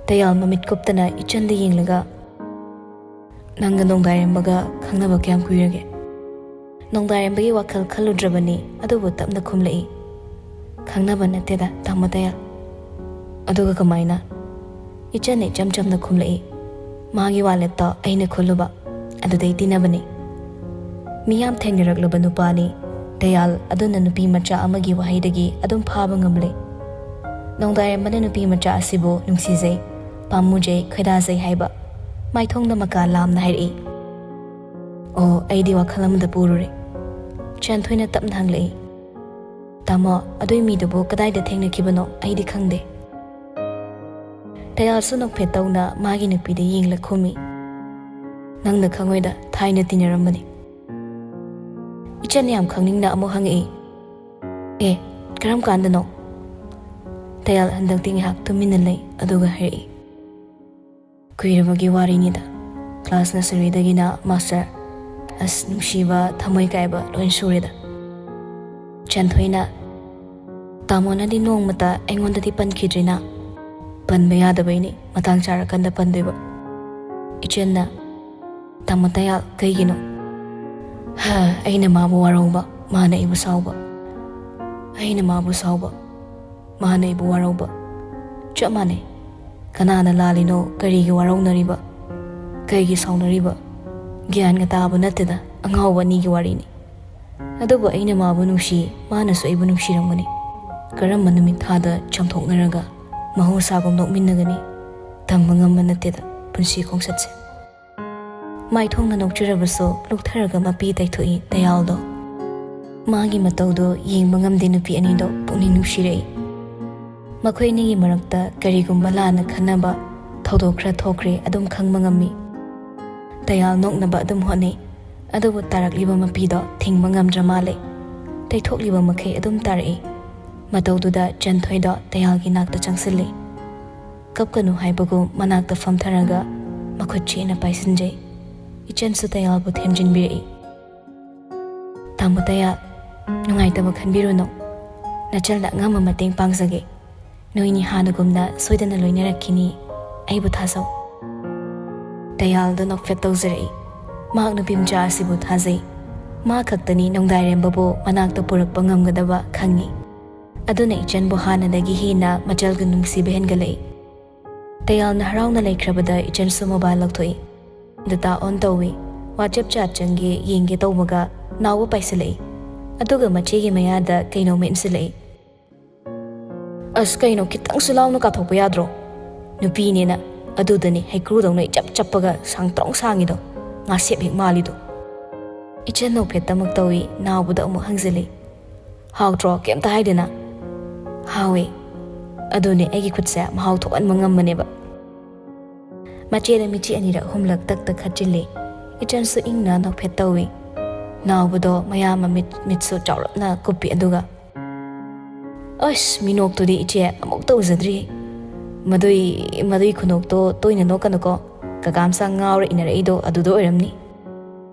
ꯇꯌꯥꯜ ꯃꯃꯤꯠ ꯀꯨꯞꯇꯅ ꯏꯆꯟꯗ ꯌꯦꯡꯂꯒ, "ꯅꯪꯒ ꯅꯣꯡꯗꯥꯏꯔꯦꯝꯕꯒ ꯈꯪꯅꯕ ꯀꯌꯥꯝ ꯀꯨꯏꯔꯒꯦ?" ꯅꯣꯡꯗꯥꯏꯔꯦꯝꯕꯒꯤ ꯋꯥꯈꯜ ꯈꯜꯂꯨꯗ꯭ꯔꯕꯅꯤ, ꯑꯗꯨꯕꯨ ꯇꯞꯅ ꯈꯨꯝꯂꯛꯏ, "ꯈꯪꯅꯕ ꯅꯠꯇꯦꯗ, ꯇꯥꯃꯣ ꯇꯌꯥꯜ꯫" "ꯑꯗꯨꯒ ꯀꯃꯥꯏꯅ?" ꯏꯆꯟꯅ ꯏꯆꯝ ꯆꯝꯅ ꯈꯨꯝꯂꯛꯏ, "ꯃꯥꯒꯤ ꯋꯥꯂꯦꯠꯇꯣ ꯑꯩꯅ ꯈꯨꯜꯂꯨꯕ, ꯑꯗꯨꯗꯩ ꯇꯤꯟꯅꯕꯅꯤ꯫" ꯃꯤꯌꯥꯝ ꯊꯦꯡꯅꯔꯛꯂꯕ ꯅꯨꯄꯥꯅꯤ꯫ ꯇꯌꯥꯜ ꯑꯗꯨꯅ ꯅꯨꯄꯤ ꯃꯆꯥ ꯑꯃꯒꯤ ꯋꯥꯍꯩꯗꯒꯤ ꯑꯗꯨꯝ ꯐꯥꯕ ꯉꯝꯂꯦ꯫ ꯅꯣꯡꯗꯥꯏꯔꯦꯝꯕꯅ ꯅꯨꯄꯤ ꯃꯆꯥ ꯑꯁꯤꯕꯨ ꯅꯨꯡꯁꯤꯖꯩ, ꯄꯥꯝꯃꯨꯖꯩ, ꯈꯣꯏꯗꯥꯖꯩ ꯍꯥꯏꯕ꯫ ꯃꯥꯏꯊꯣꯡꯗ ꯃꯀꯥ ꯂꯥꯝꯅ ꯍꯥꯏꯔꯛꯏ꯫ "ꯑꯣ, ꯑꯩꯗꯤ ꯋꯥꯈꯜ ꯑꯃꯗ ꯄꯨꯔꯨꯔꯦ꯫" ꯆꯟꯊꯣꯏꯅ ꯇꯞꯅ ꯍꯪꯂꯛꯏ꯫ "ꯇꯥꯃꯣ, ꯑꯗꯨꯏ ꯃꯤꯗꯨꯕꯨ ꯀꯗꯥꯏꯗ ꯊꯦꯡꯅꯈꯤꯕꯅꯣ? ꯑꯩꯗꯤ ꯈꯪꯗꯦ꯫" ꯇꯌꯥꯜꯁꯨ ꯅꯣꯛꯐꯦꯠ ꯇꯧꯅ ꯃꯥꯒꯤ ꯅꯨꯄꯤꯗ ꯌꯦꯡꯂ ꯈꯨꯝꯃꯤ꯫ "ꯅꯪꯅ ꯈꯪꯉꯣꯏꯗ, ꯊꯥꯏꯅ ꯇꯤꯟꯅꯔꯝꯕꯅꯤ꯫" ꯏꯆꯟ ꯌꯥꯝ ꯈꯪꯅꯤꯡꯅ ꯑꯃꯨꯛ ꯍꯪꯉꯛꯏ꯫ "ꯑꯦ, ꯀꯔꯝ ꯀꯥꯟꯗꯅꯣ?" ꯇꯌꯥꯜ ꯍꯟꯗꯛꯇꯤ ꯉꯥꯏꯍꯥꯛ ꯇꯨꯃꯤꯟꯅ ꯂꯩ, ꯑꯗꯨꯒ ꯍꯥꯏꯔꯛꯏ꯫ "ꯀꯨꯏꯔꯕꯒꯤ ꯋꯥꯔꯤꯅꯤꯗ꯫ ꯀ꯭ꯂꯥꯁ ꯅꯔꯁꯔꯤꯗꯒꯤꯅ ꯃꯥꯁꯇꯔ꯫ ꯑꯁ, ꯅꯨꯡꯁꯤꯕ, ꯊꯃꯣꯏ ꯀꯥꯏꯕ ꯂꯣꯏ ꯁꯨꯔꯦꯗ꯫" ꯆꯟꯊꯣꯏꯅ, "ꯇꯥꯃꯣꯅꯗꯤ ꯅꯣꯡꯃꯇ ꯑꯩꯉꯣꯟꯗꯗꯤ ꯄꯟꯈꯤꯗ꯭ꯔꯤꯅ?" "ꯄꯟꯕ ꯌꯥꯗꯕꯩꯅꯤ, ꯃꯇꯥꯡ ꯆꯥꯔꯀꯥꯟꯗ ꯄꯟꯗꯣꯏꯕ꯫" ꯏꯆꯟꯅ, "ꯇꯥꯃꯣ ꯇꯌꯥꯜ, ꯀꯩꯒꯤꯅꯣ?" "ꯍꯥ, ꯑꯩꯅ ꯃꯥꯕꯨ ꯋꯥꯔꯧꯕ, ꯃꯥꯅ ꯑꯩꯕꯨ ꯁꯥꯎꯕ꯫ ꯑꯩꯅ ꯃꯥꯕꯨ ꯁꯥꯎꯕ, ꯃꯥꯅ ꯑꯩꯕꯨ ꯋꯥꯔꯧꯕ꯫ ꯆꯞ ꯃꯥꯟꯅꯩ꯫ ꯀꯅꯥꯅ ꯂꯥꯜꯂꯤꯅꯣ, ꯀꯔꯤꯒꯤ ꯋꯥꯔꯧꯅꯔꯤꯕ, ꯀꯩꯒꯤ ꯁꯥꯎꯅꯔꯤꯕ? ꯒ꯭ꯌꯥꯟꯒ ꯇꯥꯕ ꯅꯠꯇꯦꯗ, ꯑꯉꯥꯎꯕ ꯑꯅꯤꯒꯤ ꯋꯥꯔꯤꯅꯤ꯫ ꯑꯗꯨꯕꯨ ꯑꯩꯅ ꯃꯥꯕꯨ ꯅꯨꯡꯁꯤ, ꯃꯥꯅꯁꯨ ꯑꯩꯕꯨ ꯅꯨꯡꯁꯤꯔꯝꯒꯅꯤ꯫ ꯀꯔꯝꯕ ꯅꯨꯃꯤꯠ ꯊꯥꯗ ꯆꯥꯝꯊꯣꯛꯅꯔꯒ ꯃꯍꯧꯁꯥꯒꯨꯝ ꯅꯣꯛꯃꯤꯟꯅꯒꯅꯤ? ꯇꯝꯕ ꯉꯝꯕ ꯅꯠꯇꯦꯗ ꯄꯨꯟꯁꯤ ꯈꯣꯡꯆꯠꯁꯦ꯫" ꯃꯥꯏꯊꯣꯡꯅ ꯅꯣꯛꯆꯔꯕꯁꯨ ꯂꯨꯛꯊꯔꯒ ꯃꯄꯤ ꯇꯩꯊꯣꯛꯏ ꯇꯌꯥꯜꯗꯣ꯫ ꯃꯥꯒꯤ ꯃꯇꯧꯗꯣ ꯌꯦꯡꯕ ꯉꯝꯗꯦ ꯅꯨꯄꯤ ꯑꯅꯤꯗꯣ ꯄꯨꯛꯅꯤꯡ ꯅꯨꯡꯁꯤꯔꯛꯏ꯫ ꯃꯈꯣꯏ ꯑꯅꯤꯒꯤ ꯃꯔꯛꯇ ꯀꯔꯤꯒꯨꯝꯕ ꯂꯥꯟꯅ ꯈꯟꯅꯕ ꯊꯧꯗꯣꯛ ꯈꯔ ꯊꯣꯛꯈ꯭ꯔꯦ ꯑꯗꯨꯝ ꯈꯪꯕ ꯉꯝꯃꯤ꯫ ꯇꯌꯥꯜ ꯅꯣꯛꯅꯕ ꯑꯗꯨꯝ ꯍꯣꯠꯅꯩ, ꯑꯗꯨꯕꯨ ꯇꯥꯔꯛꯂꯤꯕ ꯃꯄꯤꯗꯣ ꯊꯤꯡꯕ ꯉꯝꯗ꯭ꯔ ꯃꯥꯜꯂꯦ꯫ ꯇꯩꯊꯣꯛꯂꯤꯕ ꯃꯈꯩ ꯑꯗꯨꯝ ꯇꯥꯔꯛꯏ꯫ ꯃꯇꯧꯗꯨꯗ ꯆꯟꯊꯣꯏꯗꯣ ꯇꯌꯥꯜꯒꯤ ꯅꯥꯛꯇ ꯆꯪꯁꯤꯜꯂꯤ꯫ ꯀꯞꯀꯅꯨ ꯍꯥꯏꯕꯒꯨꯝ ꯃꯅꯥꯛꯇ ꯐꯝꯊꯔꯒ ꯃꯈꯨꯠ ꯆꯦꯠꯅ ꯄꯥꯏꯁꯤꯟꯖꯩ꯫ ꯏꯆꯟꯁꯨ ꯇꯌꯥꯜꯕꯨ ꯊꯦꯝꯖꯤꯟꯕꯤꯔꯛꯏ꯫ "ꯇꯥꯃꯣ ꯇꯌꯥꯜ, ꯅꯨꯡꯉꯥꯏꯇꯕ ꯈꯟꯕꯤꯔꯨꯅꯨ꯫ ꯅꯆꯜꯅ ꯑꯉꯝꯕ ꯃꯇꯦꯡ ꯄꯥꯡꯖꯒꯦ꯫ ꯅꯣꯏꯅꯤ ꯍꯥꯟꯅꯒꯨꯝꯅ ꯁꯣꯏꯗꯅ ꯂꯣꯏꯅꯔꯛꯈꯤꯅꯤ꯫ ꯑꯩꯕꯨ ꯊꯥꯖꯧ꯫" ꯇꯌꯥꯜꯗꯣ ꯅꯣꯛꯐꯦꯠ ꯇꯧꯖꯔꯛꯏ꯫ ꯃꯍꯥꯛ ꯅꯨꯄꯤ ꯃꯆꯥ ꯑꯁꯤꯕꯨ ꯊꯥꯖꯩ꯫ ꯃꯥ ꯈꯛꯇꯅꯤ ꯅꯣꯡꯗꯥꯏꯔꯦꯝꯕꯕꯨ ꯃꯅꯥꯛꯇ ꯄꯨꯔꯛꯄ ꯉꯝꯒꯗꯕ ꯈꯪꯏ꯫ ꯑꯗꯨꯅ ꯏꯆꯟꯕꯨ ꯍꯥꯟꯅꯗꯒꯤ ꯍꯦꯟꯅ ꯃꯆꯜꯒ ꯅꯨꯡꯁꯤꯕ ꯍꯦꯟꯒꯠꯂꯛꯏ꯫ ꯇꯌꯥꯜꯅ ꯍꯔꯥꯎꯅ ꯂꯩꯈ꯭ꯔꯕꯗ ꯏꯆꯟꯁꯨ ꯃꯣꯕꯥꯏꯜ ꯂꯧꯊꯣꯛꯏ꯫ ꯗꯇꯥ ꯑꯣꯟ ꯇꯧꯏ꯫ WhatsApp ꯆꯥꯠ ꯆꯪꯒꯦ ꯌꯦꯡꯒꯦ ꯇꯧꯕꯒ ꯅꯥꯎꯕ ꯄꯥꯏꯁꯤꯜꯂꯛꯏ꯫ ꯑꯗꯨꯒ ꯃꯆꯦꯒꯤ ꯃꯌꯥꯗ ꯀꯩꯅꯣꯝꯃ ꯏꯟꯁꯤꯜꯂꯛꯏ꯫ "ꯑꯁ, ꯀꯩꯅꯣ, ꯈꯤꯇꯪꯁꯨ ꯂꯥꯎꯅ ꯀꯥꯊꯣꯛꯄ ꯌꯥꯗ꯭ꯔꯣ? ꯅꯨꯄꯤꯅꯦꯅ ꯑꯗꯨꯗꯅꯤ ꯍꯩꯀ꯭ꯔꯨꯗꯧꯅ ꯏꯆꯞ ꯆꯞꯄꯒ ꯁꯥꯡꯇ꯭ꯔꯣꯡ ꯁꯥꯡꯉꯤꯗꯣ, ꯉꯥꯁꯦꯞ ꯍꯦꯛ ꯃꯥꯜꯂꯤꯗꯣ꯫ ꯏꯆꯟ ꯅꯣꯛꯐꯦꯠꯇꯃꯛ ꯇꯧꯏ, ꯅꯥꯎꯕꯗ ꯑꯃꯨꯛ ꯍꯪꯖꯤꯜꯂꯤ꯫ "ꯍꯥꯎꯇ꯭ꯔꯣ? ꯀꯩꯝꯇ ꯍꯥꯏꯗꯅ?" "ꯍꯥꯎꯋꯦ꯫ ꯑꯗꯨꯅꯦ ꯑꯩꯒꯤ ꯈꯨꯠꯁꯦ ꯃꯍꯥꯎ ꯊꯣꯛꯍꯟꯕ ꯉꯝꯕꯅꯦꯕ꯫" ꯃꯆꯦꯗ ꯃꯤꯆꯤ ꯑꯅꯤꯔꯛ ꯑꯍꯨꯝꯂꯛ ꯇꯛ ꯇꯛ ꯈꯠꯆꯤꯜꯂꯤ꯫ ꯏꯆꯟꯁꯨ ꯏꯪꯅ ꯅꯣꯛꯐꯦꯠ ꯇꯧꯏ꯫ ꯅꯥꯎꯕꯗꯣ ꯃꯌꯥ ꯃꯃꯤꯠ, ꯃꯤꯠꯁꯨ ꯆꯥꯎꯔꯞꯅ ꯀꯨꯞꯄꯤ꯫ ꯑꯗꯨꯒ, "ꯑꯁ, ꯃꯤꯅꯣꯛꯇꯨꯗꯤ ꯏꯆꯦ ꯑꯃꯨꯛꯇ ꯎꯖꯗ꯭ꯔꯤ꯫ ꯃꯗꯨꯏ, ꯃꯗꯨꯏ ꯈꯨꯅꯣꯛꯇꯣ ꯇꯣꯏꯅ ꯅꯣꯛꯀꯅꯨꯀꯣ꯫ ꯀꯀꯥ ꯃꯆꯥ ꯉꯥꯎꯔ ꯏꯟꯅꯔꯛꯏꯗꯣ ꯑꯗꯨꯗ ꯑꯣꯏꯔꯝꯅꯤ꯫"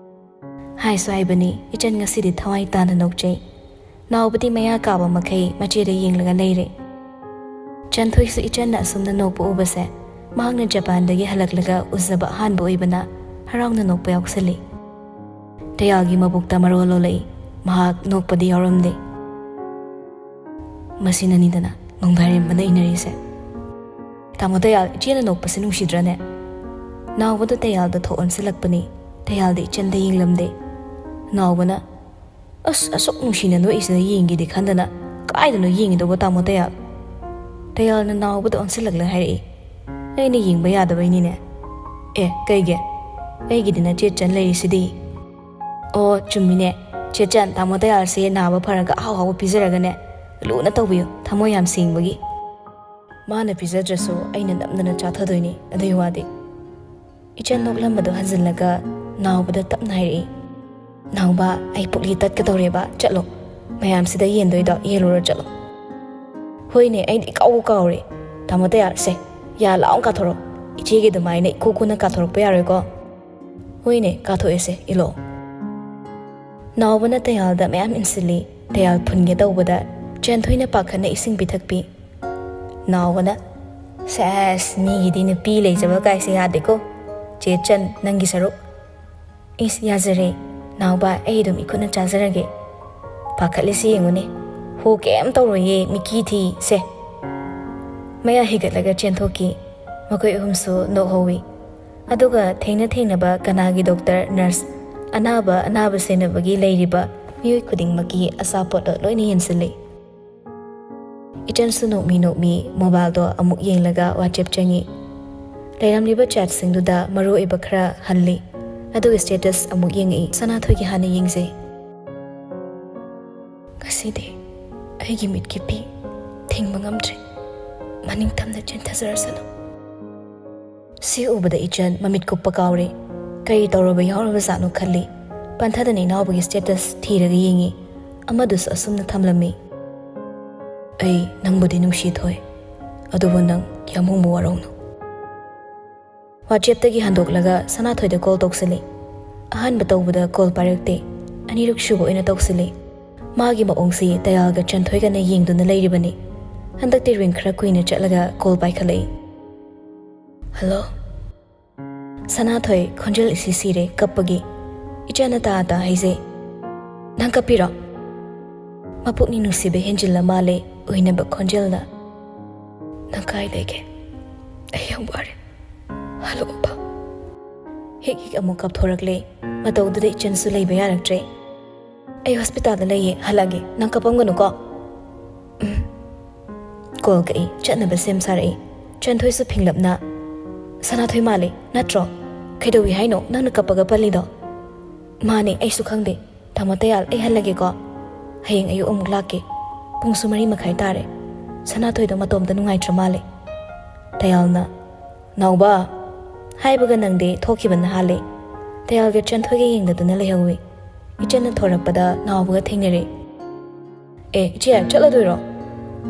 ꯍꯥꯏꯁꯨ ꯍꯥꯏꯕꯅꯤ, ꯏꯆꯟ ꯉꯁꯤꯗꯤ ꯊꯋꯥꯏ ꯇꯥꯅ ꯅꯣꯛꯆꯩ꯫ ꯅꯥꯎꯕꯗꯤ ꯃꯌꯥ ꯀꯥꯕ ꯃꯈꯩ ꯃꯆꯦꯗ ꯌꯦꯡꯂꯒ ꯂꯩꯔꯦ꯫ ꯆꯟꯊꯣꯏꯁꯨ ꯏꯆꯟꯅ ꯑꯁꯨꯝꯅ ꯅꯣꯛꯄ ꯎꯕꯁꯦ, ꯃꯍꯥꯛꯅ ꯖꯄꯥꯟꯗꯒꯤ ꯍꯜꯂꯛꯂꯒ ꯎꯖꯕ ꯑꯍꯥꯟꯕ ꯑꯣꯏꯕꯅ ꯍꯔꯥꯎꯅ ꯅꯣꯛꯄ ꯌꯥꯎꯁꯜꯂꯤ꯫ ꯇꯌꯥꯜꯒꯤ ꯃꯕꯨꯛꯇ ꯃꯔꯣꯜ ꯂꯣꯜꯂꯛꯏ꯫ ꯃꯍꯥꯛ ꯅꯣꯛꯄꯗꯤ ꯌꯥꯎꯔꯝꯗꯦ꯫ "ꯃꯁꯤꯅꯅꯤꯗꯅ ꯅꯣꯡꯗꯥꯏꯔꯦꯝꯕꯅ ꯏꯟꯅꯔꯤꯁꯦ꯫ ꯇꯥꯃꯣ ꯇꯌꯥꯜ, ꯏꯆꯦꯅ ꯅꯣꯛꯄꯁꯦ ꯅꯨꯡꯁꯤꯗ꯭ꯔꯅꯦ?" ꯅꯥꯎꯕꯗ ꯇꯌꯥꯜꯗ ꯊꯣꯛ ꯑꯣꯟꯁꯤꯜꯂꯛꯄꯅꯤ꯫ ꯇꯌꯥꯜꯗꯤ ꯏꯆꯟꯗ ꯌꯦꯡꯂꯝꯗꯦ꯫ ꯅꯥꯎꯕꯅ, "ꯑꯁ, ꯑꯁꯨꯛ ꯅꯨꯡꯁꯤꯅ ꯅꯣꯛꯏꯁꯤꯗ ꯌꯦꯡꯒꯦꯗꯤ ꯈꯟꯗꯅ ꯀꯥꯏꯗꯅꯣ ꯌꯦꯡꯉꯤꯗꯧꯕ, ꯇꯥꯃꯣ ꯇꯌꯥꯜ?" ꯇꯌꯥꯜꯅ ꯅꯥꯎꯕꯗ ꯑꯣꯟꯁꯤꯜꯂꯛꯂꯒ ꯍꯥꯏꯔꯛꯏ꯫ "ꯑꯩꯅ ꯌꯦꯡꯕ ꯌꯥꯗꯕꯩꯅꯤꯅꯦ꯫" "ꯑꯦ, ꯀꯩꯒꯤ? ꯑꯩꯒꯤꯗꯤ ꯅꯆꯦ ꯆꯟ ꯂꯩꯔꯤꯁꯤꯗꯤ꯫" "ꯑꯣ, ꯆꯨꯝꯃꯤꯅꯦ꯫ ꯆꯦ ꯆꯟ, ꯇꯥꯃꯣ ꯇꯌꯥꯜꯁꯦ ꯅꯥꯕ ꯐꯔꯒ ꯑꯍꯥꯎ ꯑꯍꯥꯎꯕ ꯄꯤꯖꯔꯒꯅꯦ, ꯂꯨꯅ ꯇꯧꯕꯤꯌꯨ, ꯊꯃꯣꯏ ꯌꯥꯝ ꯁꯦꯡꯕꯒꯤ꯫ ꯃꯥꯅ ꯄꯤꯖꯗ꯭ꯔꯁꯨ ꯑꯩꯅ ꯅꯝꯗꯅ ꯆꯥꯊꯗꯣꯏꯅꯤ, ꯑꯗꯨꯒꯤ ꯋꯥꯗꯤ꯫" ꯏꯆꯟ ꯅꯣꯛꯂꯝꯕꯗꯣ ꯍꯟꯖꯤꯜꯂꯒ ꯅꯥꯎꯕꯗ ꯇꯞꯅ ꯍꯥꯏꯔꯛꯏ, "ꯅꯥꯎꯕ, ꯑꯩ ꯄꯨꯛꯂꯤ ꯇꯠꯀꯗꯧꯔꯦꯕ, ꯆꯠꯂꯣ꯫ ꯃꯌꯥꯝꯁꯤꯗ ꯌꯦꯟꯗꯣꯏꯗꯣ ꯌꯦꯜꯂꯨꯔꯣ, ꯆꯠꯂꯣ꯫" "ꯍꯣꯏꯅꯦ, ꯑꯩꯗꯤ ꯏꯀꯥꯎꯕꯨ ꯀꯥꯎꯔꯦ꯫ ꯇꯥꯃꯣ ꯇꯌꯥꯜꯁꯦ, ꯌꯥ ꯂꯥꯎꯅ ꯀꯥꯊꯣꯔꯛꯑꯣ꯫ ꯏꯆꯦꯒꯤ ꯑꯗꯨꯃꯥꯏꯅ ꯏꯀꯨ ꯀꯨꯅ ꯀꯥꯊꯣꯔꯛꯄ ꯌꯥꯔꯣꯏꯀꯣ꯫" "ꯍꯣꯏꯅꯦ, ꯀꯥꯊꯣꯛꯑꯦꯁꯦ, ꯏꯜꯂꯣ꯫" ꯅꯥꯎꯕꯅ ꯇꯌꯥꯜꯗ ꯃꯌꯥꯝ ꯏꯟꯁꯤꯜꯂꯤ꯫ ꯇꯌꯥꯜ ꯐꯨꯟꯒꯦ ꯇꯧꯕꯗ ꯆꯦꯟꯊꯣꯏꯅ ꯄꯥꯈꯠꯅ ꯏꯁꯤꯡ ꯄꯤꯊꯛꯄꯤ꯫ ꯅꯥꯎꯕꯅ, "ꯁꯦꯁ, ꯃꯤꯒꯤꯗꯤ ꯅꯨꯄꯤ ꯂꯩꯖꯕ ꯀꯥꯏꯁꯦ ꯌꯥꯗꯦꯀꯣ꯫ ꯆꯦ ꯆꯟ, ꯅꯪꯒꯤ ꯁꯔꯨꯛ꯫" "ꯏꯁ, ꯌꯥꯖꯔꯦ꯫ ꯅꯥꯎꯕ, ꯑꯩ ꯑꯗꯨꯝ ꯏꯈꯨꯠꯅ ꯆꯥꯖꯔꯒꯦ꯫ ꯄꯥꯈꯠꯂꯤꯁꯤ ꯌꯦꯡꯉꯨꯅꯦ꯫ ꯍꯣ, ꯀꯩꯝ ꯇꯧꯔꯣꯏꯌꯦ, ꯃꯤꯀꯤ ꯊꯤ, ꯁꯦ꯫" ꯃꯌꯥ ꯍꯤꯒꯠꯂꯒ ꯆꯦꯟꯊꯣꯛꯈꯤ꯫ ꯃꯈꯣꯏ ꯑꯍꯨꯝꯁꯨ ꯅꯣꯛꯍꯧꯋꯤ꯫ ꯑꯗꯨꯒ ꯊꯦꯡꯅ ꯊꯦꯡꯅꯕ ꯀꯅꯥꯒꯤ ꯗꯣꯛꯇꯔ, ꯅꯔꯁ, ꯑꯅꯥꯕ, ꯑꯅꯥꯕ ꯁꯦꯟꯅꯕꯒꯤ ꯂꯩꯔꯤꯕ ꯃꯤꯑꯣꯏ ꯈꯨꯗꯤꯡꯃꯛꯀꯤ ꯑꯆꯥꯄꯣꯠ ꯂꯣꯏꯅ ꯌꯦꯟꯁꯤꯜꯂꯤ꯫ ꯏꯆꯟꯁꯨ ꯅꯣꯛꯃꯤ ꯅꯣꯛꯃꯤ ꯃꯣꯕꯥꯏꯜꯗꯣ ꯑꯃꯨꯛ ꯌꯦꯡꯂꯒ WhatsApp ꯆꯪꯉꯤ꯫ ꯂꯩꯔꯝꯂꯤꯕ ꯆꯦꯠꯁꯤꯡꯗꯨꯗ ꯃꯔꯨ ꯑꯣꯏꯕ ꯈꯔ ꯍꯜꯂꯤ꯫ ꯑꯗꯨꯒ ꯁ꯭ꯇꯦꯇꯁ ꯑꯃꯨꯛ ꯌꯦꯡꯉꯛꯏ꯫ ꯁꯅꯥꯊꯣꯏꯒꯤ ꯍꯥꯟꯅ ꯌꯦꯡꯖꯩ꯫ "ꯉꯁꯤꯗꯤ ꯑꯩꯒꯤ ꯃꯤꯠꯀꯤ ꯄꯤ ꯊꯤꯡꯕ ꯉꯝꯗ꯭ꯔꯦ꯫ ꯃꯅꯤꯡ ꯇꯝꯅ ꯆꯦꯟꯊꯖꯔꯁꯅꯨ"꯫ ꯁꯤ ꯎꯕꯗ ꯏꯆꯟ ꯃꯃꯤꯠ ꯀꯨꯞꯄ ꯀꯥꯎꯔꯦ꯫ ꯀꯔꯤ ꯇꯧꯔꯕ ꯌꯥꯎꯔꯕꯖꯥꯠꯅꯣ ꯈꯜꯂꯤ꯫ ꯄꯟꯊꯗꯅ ꯏꯅꯥꯎꯕꯒꯤ ꯁ꯭ꯇꯦꯇꯁ ꯊꯤꯔꯒ ꯌꯦꯡꯉꯤ꯫ ꯑꯃꯗꯨꯁꯨ ꯑꯁꯨꯝꯅ ꯊꯝꯂꯝꯃꯤ꯫ "ꯑꯩ ꯅꯪꯕꯨꯗꯤ ꯅꯨꯡꯁꯤ ꯊꯣꯏ, ꯑꯗꯨꯕꯨ ꯅꯪ ꯌꯥꯝ ꯍꯨꯝꯕ ꯋꯥꯔꯧꯅꯨ"꯫ ꯋꯥꯆꯦꯞꯇꯒꯤ ꯍꯟꯗꯣꯛꯂꯒ ꯁꯅꯥꯊꯣꯏꯗ ꯀꯣꯜ ꯇꯧꯁꯤꯜꯂꯤ꯫ ꯑꯍꯥꯟꯕ ꯇꯧꯕꯗ ꯀꯣꯜ ꯄꯥꯏꯔꯛꯇꯦ꯫ ꯑꯅꯤꯔꯛ ꯁꯨꯕ ꯑꯣꯏꯅ ꯇꯧꯁꯤꯜꯂꯤ꯫ ꯃꯥꯒꯤ ꯃꯑꯣꯡꯁꯤ ꯇꯌꯥꯜꯒ ꯆꯟꯊꯣꯏꯒꯅ ꯌꯦꯡꯗꯨꯅ ꯂꯩꯔꯤꯕꯅꯤ꯫ ꯍꯟꯗꯛꯇꯤ ꯔꯤꯡ ꯈꯔ ꯀꯨꯏꯅ ꯆꯠꯂꯒ ꯀꯣꯜ ꯄꯥꯏꯈꯠꯂꯛꯏ꯫ "ꯍꯜꯂꯣ"꯫ ꯁꯅꯥꯊꯣꯏ ꯈꯣꯟꯖꯦꯜ ꯏꯁꯤ ꯁꯤꯔꯦ ꯀꯞꯄꯒꯤ꯫ ꯏꯆꯟꯅ ꯇꯥ ꯇꯥ ꯍꯥꯏꯖꯩ꯫ "ꯅꯪ ꯀꯞꯄꯤꯔꯣ?" ꯃꯄꯨꯛꯅꯤꯡ ꯅꯨꯡꯁꯤꯕ ꯍꯦꯟꯖꯤꯜꯂ ꯃꯥꯜꯂꯦ ꯎꯏꯅꯕ ꯈꯣꯟꯖꯦꯜꯅ꯫ "ꯅꯪ ꯀꯥꯏ ꯂꯩꯒꯦ? ꯑꯩ ꯌꯥꯝ ꯋꯥꯔꯦ꯫ ꯍꯜꯂꯛꯑꯣꯕ"꯫ ꯍꯤꯛ ꯍꯤꯛ ꯑꯃꯨꯛ ꯀꯞꯊꯣꯔꯛꯂꯦ꯫ ꯃꯇꯧꯗꯨꯗ ꯏꯆꯟꯁꯨ ꯂꯩꯕ ꯌꯥꯔꯛꯇ꯭ꯔꯦ꯫ "ꯑꯩ ꯍꯣꯁꯄꯤꯇꯥꯜꯗ ꯂꯩꯌꯦ, ꯍꯜꯂꯛꯑꯒꯦ, ꯅꯪ ꯀꯞꯄꯝꯒꯅꯨꯀꯣ"꯫ ꯎꯝ꯫ ꯀꯣꯜ ꯀꯛꯏ, ꯆꯠꯅꯕ ꯁꯦꯝ ꯁꯥꯔꯛꯏ꯫ ꯆꯟꯊꯣꯏꯁꯨ ꯐꯤꯡꯂꯞꯅ, "ꯁꯅꯥꯊꯣꯏ ꯃꯥꯜꯂꯦ, ꯅꯠꯇ꯭ꯔꯣ? ꯀꯩꯗꯧꯏ ꯍꯥꯏꯅꯣ ꯅꯪꯅ ꯀꯞꯄꯒ ꯄꯜꯂꯤꯗꯣ?" "ꯃꯥꯅꯦ, ꯑꯩꯁꯨ ꯈꯪꯗꯦ꯫ ꯇꯥꯃꯣ ꯇꯌꯥꯜ, ꯑꯩ ꯍꯜꯂꯒꯦꯀꯣ꯫ ꯍꯌꯦꯡ ꯑꯌꯨꯛ ꯑꯃꯨꯛ ꯂꯥꯛꯀꯦ꯫ ꯄꯨꯡꯁꯨ ꯃꯔꯤ ꯃꯈꯥꯏ ꯇꯥꯔꯦ"꯫ ꯁꯅꯥꯊꯣꯏꯗꯣ ꯃꯇꯣꯝꯇ ꯅꯨꯡꯉꯥꯏꯇ꯭ꯔ ꯃꯥꯜꯂꯦ꯫ ꯇꯌꯥꯜꯅ, "ꯅꯥꯎꯕ!" ꯍꯥꯏꯕꯒ ꯅꯪꯗꯦ, ꯊꯣꯛꯈꯤꯕꯅ ꯍꯥꯜꯂꯦ꯫ ꯇꯌꯥꯜꯒ ꯆꯟꯊꯣꯏꯒ ꯌꯦꯡꯅꯗꯨꯅ ꯂꯩꯍꯧꯏ꯫ ꯏꯆꯟꯅ ꯊꯣꯔꯛꯄꯗ ꯅꯥꯎꯕꯒ ꯊꯦꯡꯅꯔꯦ꯫ "ꯑꯦ, ꯏꯆꯦ, ꯆꯠꯂꯗꯣꯏꯔꯣ?"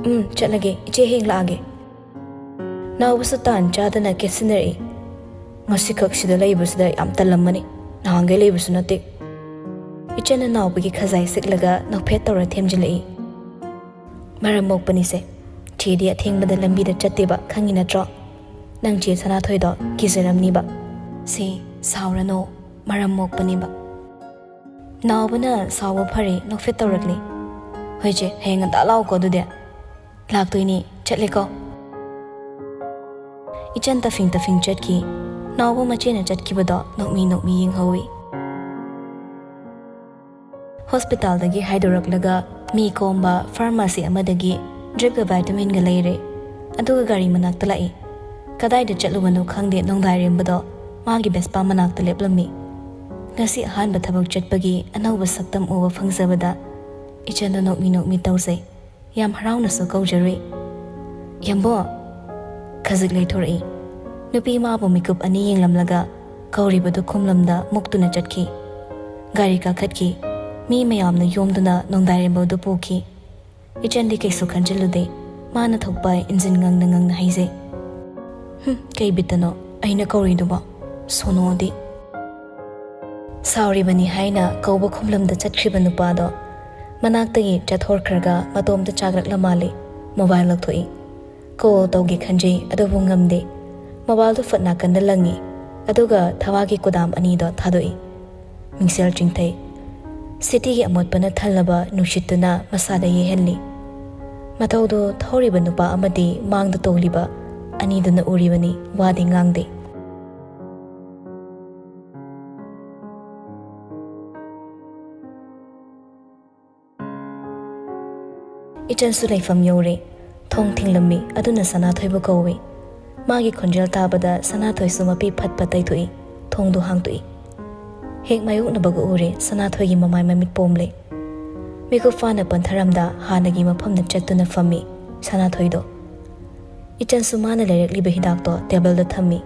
"ꯎꯝ, ꯆꯠꯂꯒꯦ꯫ ꯏꯆꯦ ꯍꯌꯦꯡ ꯂꯥꯛꯑꯒꯦ"꯫ ꯅꯥꯎꯕꯁꯨ ꯇꯥꯟ ꯆꯥꯗꯅ ꯀꯦꯠꯁꯤꯟꯅꯔꯛꯏ꯫ "ꯉꯁꯤꯈꯛ ꯁꯤꯗ ꯂꯩꯕꯁꯤꯗ ꯌꯥꯝ ꯇꯜꯂꯝꯃꯅꯤ꯫ ꯅꯍꯥꯟꯈꯩ ꯂꯩꯕꯁꯨ ꯅꯠꯇꯦ"꯫ ꯏꯆꯟꯅ ꯅꯥꯎꯕꯒꯤ ꯈꯖꯥꯏ ꯁꯤꯛꯂꯒ ꯅꯣꯛꯐꯦꯠ ꯇꯧꯔ ꯊꯦꯝꯖꯤꯜꯂꯛꯏ꯫ "ꯃꯔꯝ ꯃꯣꯛꯄꯅꯤꯁꯦ꯫ ꯆꯦꯗꯤ ꯑꯊꯦꯡꯕꯗ ꯂꯝꯕꯤꯗ ꯆꯠꯇꯦꯕ, ꯈꯪꯉꯤ ꯅꯠꯇ꯭ꯔꯣ? ꯅꯪ ꯆꯦ ꯁꯅꯥꯊꯣꯏꯗꯣ ꯀꯤꯖꯔꯝꯅꯤꯕ"꯫ "ꯁꯦ, ꯁꯥꯎꯔꯅꯣ, ꯃꯔꯝ ꯃꯣꯛꯄꯅꯦꯕ"꯫ ꯅꯥꯎꯕꯅ ꯁꯥꯎꯕ ꯐꯔꯦ, ꯅꯣꯛꯐꯦꯠ ꯇꯧꯔꯛꯂꯤ꯫ "ꯍꯣꯏ ꯆꯦ, ꯍꯌꯦꯡ ꯉꯟꯇꯥ ꯂꯥꯛꯎꯀꯣ ꯑꯗꯨꯗꯤ"꯫ "ꯂꯥꯛꯇꯣꯏꯅꯦ, ꯆꯠꯂꯦꯀꯣ"꯫ ꯏꯆꯟ ꯇꯐꯤꯡ ꯇꯐꯤꯡ ꯆꯠꯈꯤ꯫ ꯅꯥꯎꯕ ꯃꯆꯦꯅ ꯆꯠꯈꯤꯕꯗꯣ ꯅꯣꯛꯃꯤ ꯅꯣꯛꯃꯤ ꯌꯦꯡꯍꯧꯏ꯫ ꯍꯣꯁꯄꯤꯇꯥꯜꯗꯒꯤ ꯍꯥꯏꯗꯣꯔꯛꯂꯒ ꯃꯤ ꯈꯣꯝꯕ ꯐꯥꯔꯃꯥꯁꯤ ꯑꯃꯗꯒꯤ ꯗ꯭ꯔꯤꯞꯀ ꯚꯥꯏꯇꯥꯃꯤꯟꯒ ꯂꯩꯔꯦ꯫ ꯑꯗꯨꯒ ꯒꯥꯔꯤ ꯃꯅꯥꯛꯇ ꯂꯥꯛꯏ꯫ ꯀꯗꯥꯏꯗ ꯆꯠꯂꯨꯕꯅꯣ ꯈꯪꯗꯦ, ꯅꯣꯡꯗꯥꯏꯔꯦꯝꯕꯗꯣ ꯃꯥꯒꯤ ꯕꯦꯁꯄꯥ ꯃꯅꯥꯛꯇ ꯂꯦꯞꯂꯝꯃꯤ꯫ ꯉꯁꯤ ꯑꯍꯥꯟꯕ ꯊꯕꯛ ꯆꯠꯄꯒꯤ ꯑꯅꯧꯕ ꯁꯛꯇꯝ ꯎꯕ ꯐꯪꯖꯕꯗ ꯏꯆꯟꯗꯣ ꯅꯣꯛꯃꯤ ꯅꯣꯛꯃꯤ ꯇꯧꯖꯩ꯫ ꯌꯥꯝ ꯍꯔꯥꯎꯅꯁꯨ ꯀꯧꯖꯔꯨꯏ꯫ "ꯌꯥꯝꯕꯣ!" ꯈꯖꯤꯛ ꯂꯩꯊꯣꯔꯛꯏ꯫ ꯅꯨꯄꯤ ꯃꯥꯕꯨ ꯃꯤꯀꯨꯞ ꯑꯅꯤ ꯌꯦꯡꯂꯝꯂꯒ ꯀꯧꯔꯤꯕꯗꯨ ꯈꯨꯝꯂꯝꯗ ꯃꯨꯛꯇꯨꯅ ꯆꯠꯈꯤ꯫ ꯒꯥꯔꯤ ꯀꯥꯈꯠꯈꯤ꯫ ꯃꯤ ꯃꯌꯥꯝꯅ ꯌꯣꯝꯗꯨꯅ ꯅꯣꯡꯗꯥꯏꯔꯦꯝꯕꯗꯨ ꯄꯨꯈꯤ꯫ ꯏꯆꯟꯗꯤ ꯀꯩꯁꯨ ꯈꯟꯖꯤꯜꯂꯨꯗꯦ꯫ ꯃꯥꯅ ꯊꯣꯛꯄ ꯏꯟꯖꯤꯟ ꯉꯪꯅ ꯉꯪꯅ ꯍꯩꯖꯩ꯫ "ꯍꯨꯝ, ꯀꯩ ꯕꯤꯠꯇꯅꯣ ꯑꯩꯅ ꯀꯧꯔꯤꯗꯨꯕꯣ? ꯁꯣꯅꯣꯗꯤ!" ꯁꯥꯎꯔꯤꯕꯅꯤ ꯍꯥꯏꯅ ꯀꯧꯕ ꯈꯨꯝꯂꯝꯗ ꯆꯠꯈ꯭ꯔꯤꯕ ꯅꯨꯄꯥꯗꯣ ꯃꯅꯥꯛꯇꯒꯤ ꯆꯠꯊꯣꯛꯈ꯭ꯔꯒ ꯃꯇꯣꯝꯇ ꯆꯥꯛꯂꯛꯂ ꯃꯥꯜꯂꯤ꯫ ꯃꯣꯕꯥꯏꯜ ꯂꯧꯊꯣꯛꯏ꯫ ꯀꯣꯜ ꯇꯧꯒꯦ ꯈꯟꯖꯩ, ꯑꯗꯨꯕꯨ ꯉꯝꯗꯦ꯫ ꯃꯣꯕꯥꯏꯜꯗꯨ ꯐꯠꯅ ꯀꯟꯗ ꯂꯪꯉꯤ, ꯑꯗꯨꯒ ꯊꯋꯥꯒꯤ ꯀꯨꯗꯥꯝ ꯑꯅꯤꯗꯣ ꯊꯥꯗꯣꯛꯏ꯫ ꯃꯤꯡꯁꯦꯜ ꯆꯤꯡꯊꯩ꯫ ꯁꯤꯇꯤꯒꯤ ꯑꯃꯣꯠꯄꯅ ꯊꯜꯂꯕ ꯅꯨꯡꯁꯤꯠꯇꯨꯅ ꯃꯁꯥꯗ ꯌꯩꯍꯜꯂꯤ꯫ ꯃꯇꯧꯗꯨ ꯊꯧꯔꯤꯕ ꯅꯨꯄꯥ ꯑꯃꯗꯤ ꯃꯥꯡꯗ ꯇꯣꯡꯂꯤꯕ ꯑꯅꯤꯗꯨꯅ ꯎꯔꯤꯕꯅꯤ, ꯋꯥꯗꯤ ꯉꯥꯡꯗꯦ꯫ ꯏꯆꯟꯁꯨ ꯂꯩꯐꯝ ꯌꯧꯔꯦ꯫ ꯊꯣꯡ ꯊꯤꯡꯂꯝꯃꯤ, ꯑꯗꯨꯅ ꯁꯅꯥꯊꯣꯏꯕꯨ ꯀꯧꯏ꯫ ꯃꯥꯒꯤ ꯈꯣꯟꯖꯦꯜ ꯇꯥꯕꯗ ꯁꯅꯥꯊꯣꯏꯁꯨ ꯃꯄꯤ ꯐꯠ ꯐꯠ ꯇꯩꯊꯣꯛꯏ, ꯊꯣꯡꯗꯨ ꯍꯥꯡꯗꯣꯛꯏ꯫ ꯍꯦꯛ ꯃꯥꯌꯣꯛꯅꯕꯒ ꯎꯔꯦ, ꯁꯅꯥꯊꯣꯏꯒꯤ ꯃꯃꯥꯏ ꯃꯃꯤꯠ ꯄꯣꯝꯂꯦ꯫ ꯃꯤꯀꯨꯞ ꯐꯥꯅ ꯄꯟꯊꯔꯝꯗ ꯍꯥꯟꯅꯒꯤ ꯃꯐꯝꯗ ꯆꯠꯇꯨꯅ ꯐꯝꯃꯤ ꯁꯅꯥꯊꯣꯏꯗꯣ꯫ ꯏꯆꯟꯁꯨ ꯃꯥꯅ ꯂꯩꯔꯛꯂꯤꯕ ꯍꯤꯗꯥꯛꯇꯣ ꯇꯦꯕꯜꯗ ꯊꯝꯃꯤ꯫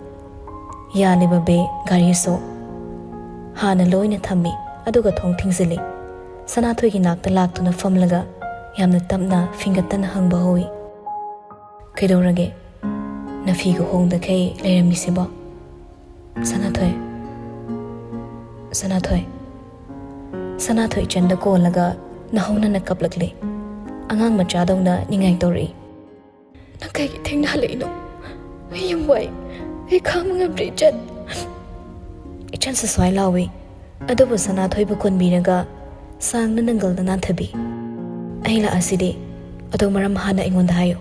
ꯌꯥꯜꯂꯤꯕ ꯕꯦꯒ, ꯘꯔꯤꯁꯨ ꯍꯥꯟꯅ ꯂꯣꯏꯅ ꯊꯝꯃꯤ, ꯑꯗꯨꯒ ꯊꯣꯡ ꯊꯤꯡꯖꯤꯜꯂꯤ꯫ ꯁꯅꯥꯊꯣꯏꯒꯤ ꯅꯥꯛꯇ ꯂꯥꯛꯇꯨꯅ ꯐꯝꯂꯒ ꯌꯥꯝꯅ ꯇꯞꯅ ꯐꯤꯡꯒꯠꯇꯅ ꯍꯪꯕ ꯍꯧꯏ, "ꯀꯩꯗꯧꯔꯒꯦ? ꯅꯐꯤꯒ ꯍꯣꯡꯗꯈꯩ ꯂꯩꯔꯝꯃꯤꯁꯤꯕꯣ?" "ꯁꯅꯥꯊꯣꯏ, ꯁꯅꯥꯊꯣꯏ!" ꯁꯅꯥꯊꯣꯏ ꯏꯆꯟꯗ ꯀꯣꯜꯂꯒ ꯅꯍꯧꯅꯅ ꯀꯞꯂꯛꯂꯤ꯫ ꯑꯉꯥꯡ ꯃꯆꯥꯗꯧꯅ ꯅꯤꯡꯉꯥꯏ ꯇꯧꯔꯛꯏ꯫ "ꯅꯪ ꯀꯩꯒꯤ ꯊꯦꯡꯅꯍꯜꯂꯛꯏꯅꯣ? ꯑꯩ ꯌꯥꯝ ꯋꯥꯏ꯫ ꯑꯩ ꯈꯥꯡꯕ ꯉꯝꯗ꯭ꯔꯦ, ꯏꯆꯟ!" ꯏꯆꯟꯁꯨ ꯁ꯭ꯋꯥꯏ ꯂꯥꯎꯏ꯫ ꯑꯗꯨꯕꯨ ꯁꯅꯥꯊꯣꯏꯕꯨ ꯀꯣꯟꯕꯤꯔꯒ ꯁꯥꯡꯅ ꯅꯪꯒꯜꯗ ꯅꯥꯟꯊꯕꯤ꯫ "ꯑꯩ ꯂꯥꯛꯑꯁꯤꯗꯤ, ꯑꯗꯣ ꯃꯔꯝ ꯍꯥꯟꯅ ꯑꯩꯉꯣꯟꯗ ꯍꯥꯏꯌꯨ꯫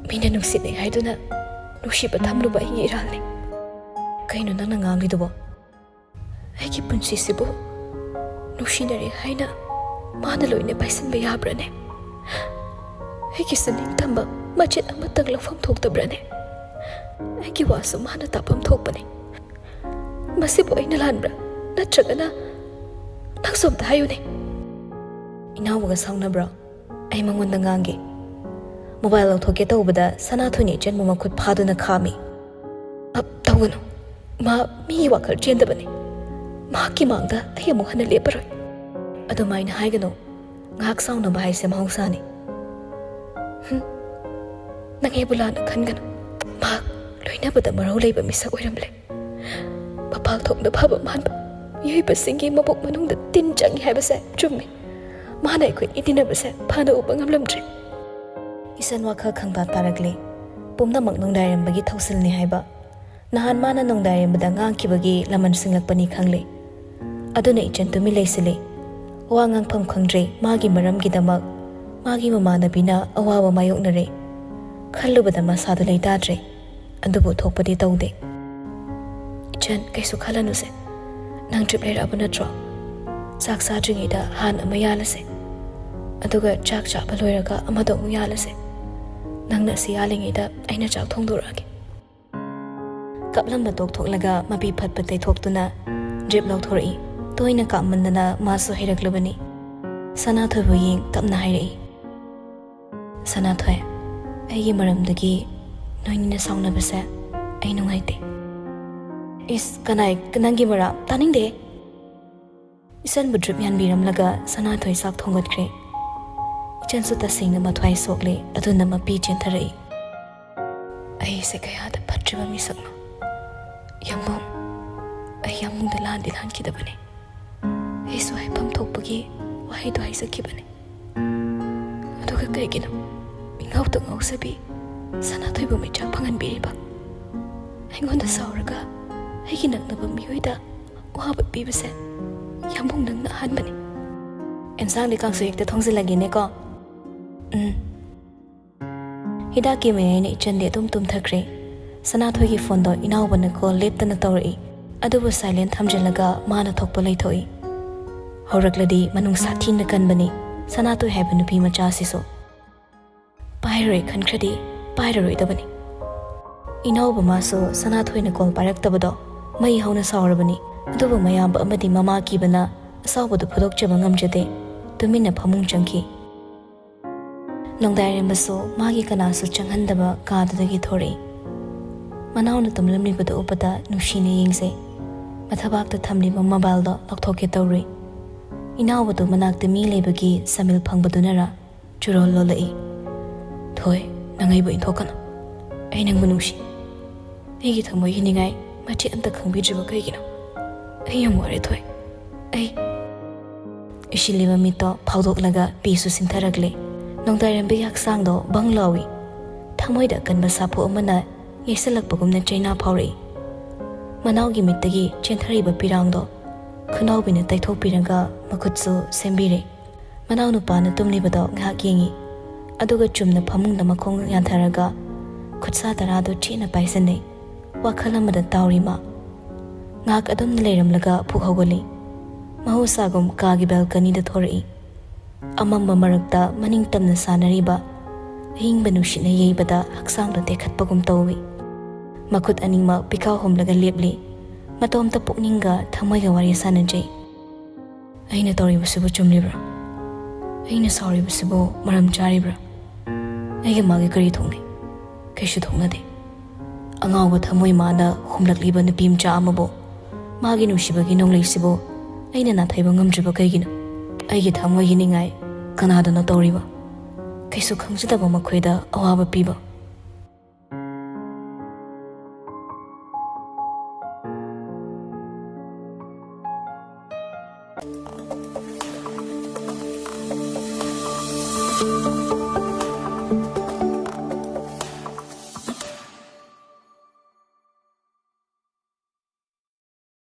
ꯃꯤꯅ ꯅꯨꯡꯁꯤꯅꯩ ꯍꯥꯏꯗꯨꯅ ꯅꯨꯡꯁꯤꯕ ꯊꯝꯂꯨꯕ ꯑꯩꯒꯤ ꯏꯔꯥꯜꯅꯤ꯫ ꯀꯩꯅꯣ ꯅꯪꯅ ꯉꯥꯡꯂꯤꯗꯨꯕꯣ? ꯑꯩꯒꯤ ꯄꯨꯟꯁꯤꯁꯤꯕꯨ ꯅꯨꯡꯁꯤꯅꯔꯦ ꯍꯥꯏꯅ ꯃꯥꯅ ꯂꯣꯏꯅ ꯄꯥꯏꯁꯤꯟꯕ ꯌꯥꯕ꯭ꯔꯅꯦ? ꯑꯩꯒꯤꯁꯨ ꯅꯤꯡꯇꯝꯕ ꯃꯆꯦꯠ ꯑꯃꯇꯪ ꯂꯧꯐꯝ ꯊꯣꯛꯇꯕ꯭ꯔꯅꯦ? ꯑꯩꯒꯤ ꯋꯥꯁꯨ ꯃꯥꯅ ꯇꯥꯐꯝ ꯊꯣꯛꯄꯅꯤ꯫ ꯃꯁꯤꯕꯨ ꯑꯩꯅ ꯂꯥꯟꯕ꯭ꯔꯥ? ꯅꯠꯇ꯭ꯔꯒꯅ ꯅꯪꯁꯨ ꯑꯝꯇ ꯍꯥꯏꯌꯨꯅꯦ꯫ ꯏꯅꯥꯎꯕꯒ ꯁꯥꯎꯅꯕ꯭ꯔꯣ? ꯑꯩ ꯃꯉꯣꯟꯗ ꯉꯥꯡꯒꯦ꯫ ꯃꯣꯕꯥꯏꯜ ꯂꯧꯊꯣꯛꯀꯦ ꯇꯧꯕꯗ ꯁꯅꯥꯊꯣꯏꯅ ꯏꯆꯟꯕꯨ ꯃꯈꯨꯠ ꯐꯥꯗꯨꯅ ꯈꯥꯝꯃꯤ꯫ "ꯑꯞ ꯇꯧꯒꯅꯨ꯫ ꯃꯥ ꯃꯤꯒꯤ ꯋꯥꯈꯜ ꯆꯦꯟꯗꯕꯅꯤ꯫ ꯃꯍꯥꯛꯀꯤ ꯃꯥꯡꯗ ꯑꯩ ꯑꯃꯨꯛ ꯍꯟꯅ ꯂꯦꯞꯄꯔꯣꯏ꯫ ꯑꯗꯨꯃꯥꯏꯅ ꯍꯥꯏꯒꯅꯨ꯫ ꯉꯥꯏꯍꯥꯛ ꯁꯥꯎꯅꯕ ꯍꯥꯏꯁꯦ ꯃꯍꯧꯁꯥꯅꯤ꯫ ꯍꯨꯝ, ꯅꯪ ꯑꯩꯕꯨ ꯂꯥꯟꯅ ꯈꯟꯒꯅꯨ꯫ ꯃꯍꯥꯛ ꯂꯣꯏꯅꯕꯗ ꯃꯔꯧ ꯂꯩꯕ ꯃꯤꯁꯛ ꯑꯣꯏꯔꯝꯂꯦ꯫ ꯃꯄꯥꯜ ꯊꯣꯡꯗ ꯐꯕ ꯃꯥꯟꯕ ꯃꯤꯑꯣꯏꯕꯁꯤꯡꯒꯤ ꯃꯕꯨꯛ ꯃꯅꯨꯡꯗ ꯇꯤꯟ ꯆꯪꯏ ꯍꯥꯏꯕꯁꯦ ꯆꯨꯝꯃꯤ꯫ ꯃꯥꯅ ꯑꯩꯈꯣꯏ ꯏꯗꯤꯟꯅꯕꯁꯦ ꯐꯅ ꯎꯕ ꯉꯝꯂꯝꯗ꯭ꯔꯦ꯫" ꯏꯆꯟ ꯋꯥꯈꯜ ꯈꯪꯇꯥ ꯇꯥꯔꯛꯂꯦ꯫ ꯄꯨꯝꯅꯃꯛ ꯅꯣꯡꯗꯥꯏꯔꯝꯕꯒꯤ ꯊꯧꯁꯤꯜꯅꯤ ꯍꯥꯏꯕ꯫ ꯅꯍꯥꯟ ꯃꯥꯅ ꯅꯣꯡꯗꯥꯏꯔꯝꯕꯗ ꯉꯥꯡꯈꯤꯕꯒꯤ ꯂꯃꯟ ꯁꯤꯡꯂꯛꯄꯅꯤ ꯈꯪꯂꯦ꯫ ꯑꯗꯨꯅ ꯏꯆꯟ ꯇꯨꯃꯤꯟ ꯂꯩꯁꯤꯜꯂꯦ꯫ ꯋꯥ ꯉꯥꯡꯐꯝ ꯈꯪꯗ꯭ꯔꯦ꯫ ꯃꯥꯒꯤ ꯃꯔꯝꯒꯤꯗꯃꯛ ꯃꯥꯒꯤ ꯃꯃꯥꯟꯅꯕꯤꯅ ꯑꯋꯥꯕ ꯃꯥꯌꯣꯛꯅꯔꯦ꯫ ꯈꯜꯂꯨꯕꯗ ꯃꯁꯥꯗꯨ ꯂꯩꯇꯥꯗ꯭ꯔꯦ꯫ ꯑꯗꯨꯕꯨ ꯊꯣꯛꯄꯗꯤ ꯇꯧꯗꯦ꯫ "ꯏꯆꯟ, ꯀꯩꯁꯨ ꯈꯜꯂꯅꯨꯁꯦ꯫ ꯅꯪ ꯗ꯭ꯔꯤꯞ ꯂꯩꯔꯛꯑꯕ ꯅꯠꯇ꯭ꯔꯣ? ꯆꯥꯛ ꯆꯥꯗ꯭ꯔꯤꯉꯩꯗ ꯍꯥꯟ ꯑꯃ ꯌꯥꯜꯂꯁꯦ꯫ ꯑꯗꯨꯒ ꯆꯥꯛ ꯆꯥꯕ ꯂꯣꯏꯔꯒ ꯑꯃꯗꯣ ꯑꯃꯨꯛ ꯌꯥꯜꯂꯁꯦ꯫ ꯅꯪꯅ ꯑꯁꯤ ꯌꯥꯜꯂꯤꯉꯩꯗ ꯑꯩꯅ ꯆꯥꯛ ꯊꯣꯡꯗꯣꯔꯛꯑꯒꯦ꯫" ꯀꯞꯂꯝꯕ ꯇꯣꯛꯊꯣꯛꯂꯒ ꯃꯄꯤ ꯐꯠꯄ ꯇꯩꯊꯣꯛꯇꯨꯅ ꯗ꯭ꯔꯤꯞ ꯂꯧꯊꯣꯔꯛꯏ꯫ ꯇꯣꯏꯅ ꯀꯥꯞꯃꯟꯗꯅ ꯃꯥꯁꯨ ꯍꯩꯔꯛꯂꯕꯅꯤ꯫ ꯁꯅꯥꯊꯣꯏꯕꯨ ꯌꯦꯡ ꯇꯞꯅ ꯍꯥꯏꯔꯛꯏ, "ꯁꯅꯥꯊꯣꯏ, ꯑꯩꯒꯤ ꯃꯔꯝꯗꯒꯤ ꯅꯣꯏꯅꯤꯅ ꯁꯥꯎꯅꯕꯁꯦ ꯑꯩ ꯅꯨꯡꯉꯥꯏꯇꯦ꯫" "ꯏꯁ, ꯀꯅꯥꯏ? ꯅꯪꯒꯤ ꯃꯔꯝ? ꯇꯥꯅꯤꯡꯗꯦ!" ꯏꯆꯟꯕꯨ ꯗ꯭ꯔꯤꯞ ꯌꯥꯟꯕꯤꯔꯝꯂꯒ ꯁꯅꯥꯊꯣꯏ ꯆꯥꯛ ꯊꯣꯡꯒꯠꯈ꯭ꯔꯦ꯫ ꯏꯆꯟꯁꯨ ꯇꯁꯦꯡꯅ ꯃꯊ꯭ꯋꯥꯏ ꯁꯣꯛꯂꯦ꯫ ꯑꯗꯨꯅ ꯃꯄꯤ ꯆꯦꯟꯊꯔꯛꯏ꯫ "ꯑꯩꯁꯦ ꯀꯌꯥꯗ ꯐꯠꯇ꯭ꯔꯤꯕ ꯃꯤꯁꯛꯅꯣ꯫ ꯌꯥꯝꯕꯨꯡ, ꯑꯩ ꯌꯥꯝꯕꯨꯡꯗ ꯂꯥꯟꯗꯤ ꯂꯥꯟꯈꯤꯗꯕꯅꯤ꯫ ꯑꯩꯁꯨ ꯍꯥꯏꯐꯝ ꯊꯣꯛꯄꯒꯤ ꯋꯥꯍꯩꯗꯣ ꯍꯥꯏꯖꯈꯤꯕꯅꯤ꯫ ꯑꯗꯨꯒ ꯀꯩꯒꯤꯅꯣ ꯃꯤꯉꯥꯎꯇ ꯉꯥꯎꯖꯕꯤ ꯁꯅꯥꯊꯣꯏꯕꯨ ꯃꯤꯆꯥꯛ ꯐꯪꯍꯟꯕꯤꯔꯤꯕ? ꯑꯩꯉꯣꯟꯗ ꯁꯥꯎꯔꯒ ꯑꯩꯒꯤ ꯅꯛꯅꯕ ꯃꯤꯑꯣꯏꯗ ꯑꯋꯥꯕ ꯄꯤꯕꯁꯦ ꯌꯥꯝꯕꯨꯡ ꯅꯪꯅ ꯑꯍꯥꯟꯕꯅꯤ꯫" "ꯑꯦꯟꯁꯥꯡꯗꯤ ꯀꯥꯡꯁꯣꯏ ꯍꯦꯛꯇ ꯊꯣꯡꯖꯤꯜꯂꯒꯦꯅꯦꯀꯣ꯫" "ꯎꯝ꯫" ꯍꯤꯗꯥꯛꯀꯤ ꯃꯌꯥꯏꯅ ꯏꯆꯟꯗꯤ ꯑꯗꯨꯝ ꯇꯨꯝꯊꯈ꯭ꯔꯦ꯫ ꯁꯅꯥꯊꯣꯏꯒꯤ ꯐꯣꯟꯗꯣ ꯏꯅꯥꯎꯕꯅ ꯀꯣꯜ ꯂꯦꯞꯇꯅ ꯇꯧꯔꯛꯏ꯫ ꯑꯗꯨꯕꯨ ꯁꯥꯏꯂꯦꯟ ꯊꯝꯖꯤꯜꯂꯒ ꯃꯥꯅ ꯊꯣꯛꯄ ꯂꯩꯊꯣꯛꯏ꯫ ꯍꯧꯔꯛꯂꯗꯤ ꯃꯅꯨꯡ ꯁꯥꯊꯤꯅ ꯀꯟꯕꯅꯤ ꯁꯅꯥꯊꯣꯏ ꯍꯥꯏꯕ ꯅꯨꯄꯤ ꯃꯆꯥꯁꯤꯁꯨ꯫ ꯄꯥꯏꯔꯔꯣꯏ ꯈꯟꯈ꯭ꯔꯗꯤ ꯄꯥꯏꯔꯔꯣꯏꯗꯕꯅꯤ꯫ ꯏꯅꯥꯎꯕ ꯃꯥꯁꯨ ꯁꯅꯥꯊꯣꯏꯅ ꯀꯣꯜ ꯄꯥꯏꯔꯛꯇꯕꯗꯣ ꯃꯩ ꯍꯧꯅ ꯁꯥꯎꯔꯕꯅꯤ꯫ ꯑꯗꯨꯕꯨ ꯃꯌꯥꯝꯕ ꯑꯃꯗꯤ ꯃꯃꯥ ꯀꯤꯕꯅ ꯑꯁꯥꯎꯕꯗꯨ ꯐꯨꯗꯣꯛꯆꯕ ꯉꯝꯖꯗꯦ꯫ ꯇꯨꯃꯤꯟꯅ ꯐꯃꯨꯡ ꯆꯪꯈꯤ꯫ ꯅꯣꯡꯗꯥꯏꯔꯦꯝꯕꯁꯨ ꯃꯥꯒꯤ ꯀꯅꯥꯁꯨ ꯆꯪꯍꯟꯗꯕ ꯀꯥꯗꯨꯗꯒꯤ ꯊꯣꯔꯛꯏ꯫ ꯃꯅꯥꯎꯅ ꯇꯨꯝꯂꯝꯂꯤꯕꯗꯨ ꯎꯕꯗ ꯅꯨꯡꯁꯤꯅ ꯌꯦꯡꯖꯩ꯫ ꯃꯊꯕꯥꯛꯇ ꯊꯝꯂꯤꯕ ꯃꯣꯕꯥꯏꯜꯗꯣ ꯂꯧꯊꯣꯛꯀꯦ ꯇꯧꯔꯨꯏ꯫ ꯏꯅꯥꯎꯕꯗꯨ ꯃꯅꯥꯛꯇ ꯃꯤ ꯂꯩꯕꯒꯤ ꯁꯃꯤꯜ ꯐꯪꯕꯗꯨꯅꯔ ꯆꯨꯔꯣꯜ ꯂꯣꯜꯂꯛꯏ꯫ "ꯊꯣꯏ, ꯅꯪ ꯑꯩꯕꯨ ꯏꯟꯊꯣꯛꯀꯅꯨ꯫ ꯑꯩ ꯅꯪꯕꯨ ꯅꯨꯡꯁꯤ꯫ ꯑꯩꯒꯤ ꯊꯃꯣꯏꯒꯤ ꯅꯤꯡꯉꯥꯏ ꯃꯆꯦꯠ ꯑꯝꯇ ꯈꯪꯕꯤꯗ꯭ꯔꯤꯕ ꯀꯩꯒꯤꯅꯣ? ꯑꯩ ꯌꯥꯝ ꯋꯥꯔꯦ, ꯊꯣꯏ꯫ ꯑꯩ" ꯏꯁꯤꯜꯂꯤꯕ ꯃꯤꯠꯇꯣ ꯐꯥꯎꯗꯣꯛꯂꯒ ꯄꯤꯁꯨ ꯁꯤꯟꯊꯔꯛꯂꯦ꯫ ꯅꯣꯡꯗꯥꯏꯔꯦꯝꯕꯒꯤ ꯍꯛꯆꯥꯡꯗꯣ ꯕꯪ ꯂꯥꯎꯏ꯫ ꯊꯃꯣꯏꯗ ꯑꯀꯟꯕ ꯁꯥꯐꯨ ꯑꯃꯅ ꯌꯩꯁꯜꯂꯛꯄꯒꯨꯝꯅ ꯆꯩꯅꯥ ꯐꯥꯎꯔꯛꯏ꯫ ꯃꯅꯥꯎꯒꯤ ꯃꯤꯠꯇꯒꯤ ꯆꯦꯟꯊꯔꯤꯕ ꯄꯤꯔꯥꯡꯗꯣ ꯈꯨꯅꯥꯎꯕꯤꯅ ꯇꯩꯊꯣꯛꯄꯤꯔꯒ ꯃꯈꯨꯠꯁꯨ ꯁꯦꯝꯕꯤꯔꯦ꯫ ꯃꯅꯥꯎꯅꯨꯄꯥꯅ ꯇꯨꯝꯂꯤꯕꯗꯣ ꯉꯥꯏꯍꯥꯛ ꯌꯦꯡꯉꯤ꯫ ꯑꯗꯨꯒ ꯆꯨꯝꯅ ꯐꯃꯨꯡꯗ ꯃꯈꯣꯡ ꯌꯥꯟꯊꯔꯒ ꯈꯨꯠꯁꯥ ꯇꯔꯥꯗꯣ ꯆꯦꯠꯅ ꯄꯥꯏꯁꯤꯟꯅꯩ꯫ ꯋꯥꯈꯜ ꯑꯃꯗ ꯇꯥꯎꯔꯤ ꯃꯥ꯫ ꯉꯥꯏꯍꯥꯛ ꯑꯗꯨꯝꯅ ꯂꯩꯔꯝꯂꯒ ꯐꯨꯛ ꯍꯧꯒꯠꯂꯤ꯫ ꯃꯍꯧꯁꯥꯒꯨꯝ ꯀꯥꯒꯤ ꯕꯦꯜꯀꯅꯤꯗ ꯊꯣꯔꯛꯏ꯫ ꯑꯃꯝꯕ ꯃꯔꯛꯇ ꯃꯅꯤꯡ ꯇꯝꯅ ꯁꯥꯟꯅꯔꯤꯕ ꯑꯏꯪꯕ ꯅꯨꯡꯁꯤꯠꯅ ꯌꯩꯕꯗ ꯍꯛꯆꯥꯡꯗꯣ ꯇꯦꯛꯈꯠꯄꯒꯨꯝ ꯇꯧꯏ꯫ ꯃꯈꯨꯠ ꯑꯅꯤꯃꯛ ꯄꯤꯈꯥꯎ ꯍꯨꯝꯂꯒ ꯂꯦꯞꯂꯤ꯫ ꯃꯇꯣꯝꯇ ꯄꯨꯛꯅꯤꯡꯒ ꯊꯃꯣꯏꯒ ꯋꯥꯔꯤ ꯁꯥꯟꯅꯖꯩ꯫ "ꯑꯩꯅ ꯇꯧꯔꯤꯕꯁꯤꯕꯨ ꯆꯨꯝꯂꯤꯕ꯭ꯔꯥ? ꯑꯩꯅ ꯁꯥꯎꯔꯤꯕꯁꯤꯕꯨ ꯃꯔꯝ ꯆꯥꯔꯤꯕ꯭ꯔꯥ? ꯑꯩꯒ ꯃꯥꯒ ꯀꯔꯤ ꯊꯣꯛꯅꯩ? ꯀꯩꯁꯨ ꯊꯣꯛꯅꯗꯦ꯫ ꯑꯉꯥꯎꯕ ꯊꯃꯣꯏ ꯃꯥꯅ ꯍꯨꯝꯂꯛꯂꯤꯕ ꯅꯨꯄꯤ ꯃꯆꯥ ꯑꯃꯕꯨ ꯃꯥꯒꯤ ꯅꯨꯡꯁꯤꯕꯒꯤ ꯅꯣꯡꯂꯩꯁꯤꯕꯨ ꯑꯩꯅ ꯅꯥꯊꯩꯕ ꯉꯝꯗ꯭ꯔꯤꯕ ꯀꯩꯒꯤꯅꯣ? ꯑꯩꯒꯤ ꯊꯃꯣꯏꯒꯤ ꯅꯤꯡꯉꯥꯏ ꯀꯅꯥꯗꯅꯣ ꯇꯧꯔꯤꯕ? ꯀꯩꯁꯨ ꯈꯪꯖꯗꯕ ꯃꯈꯣꯏꯗ ꯑꯋꯥꯕ ꯄꯤꯕ?"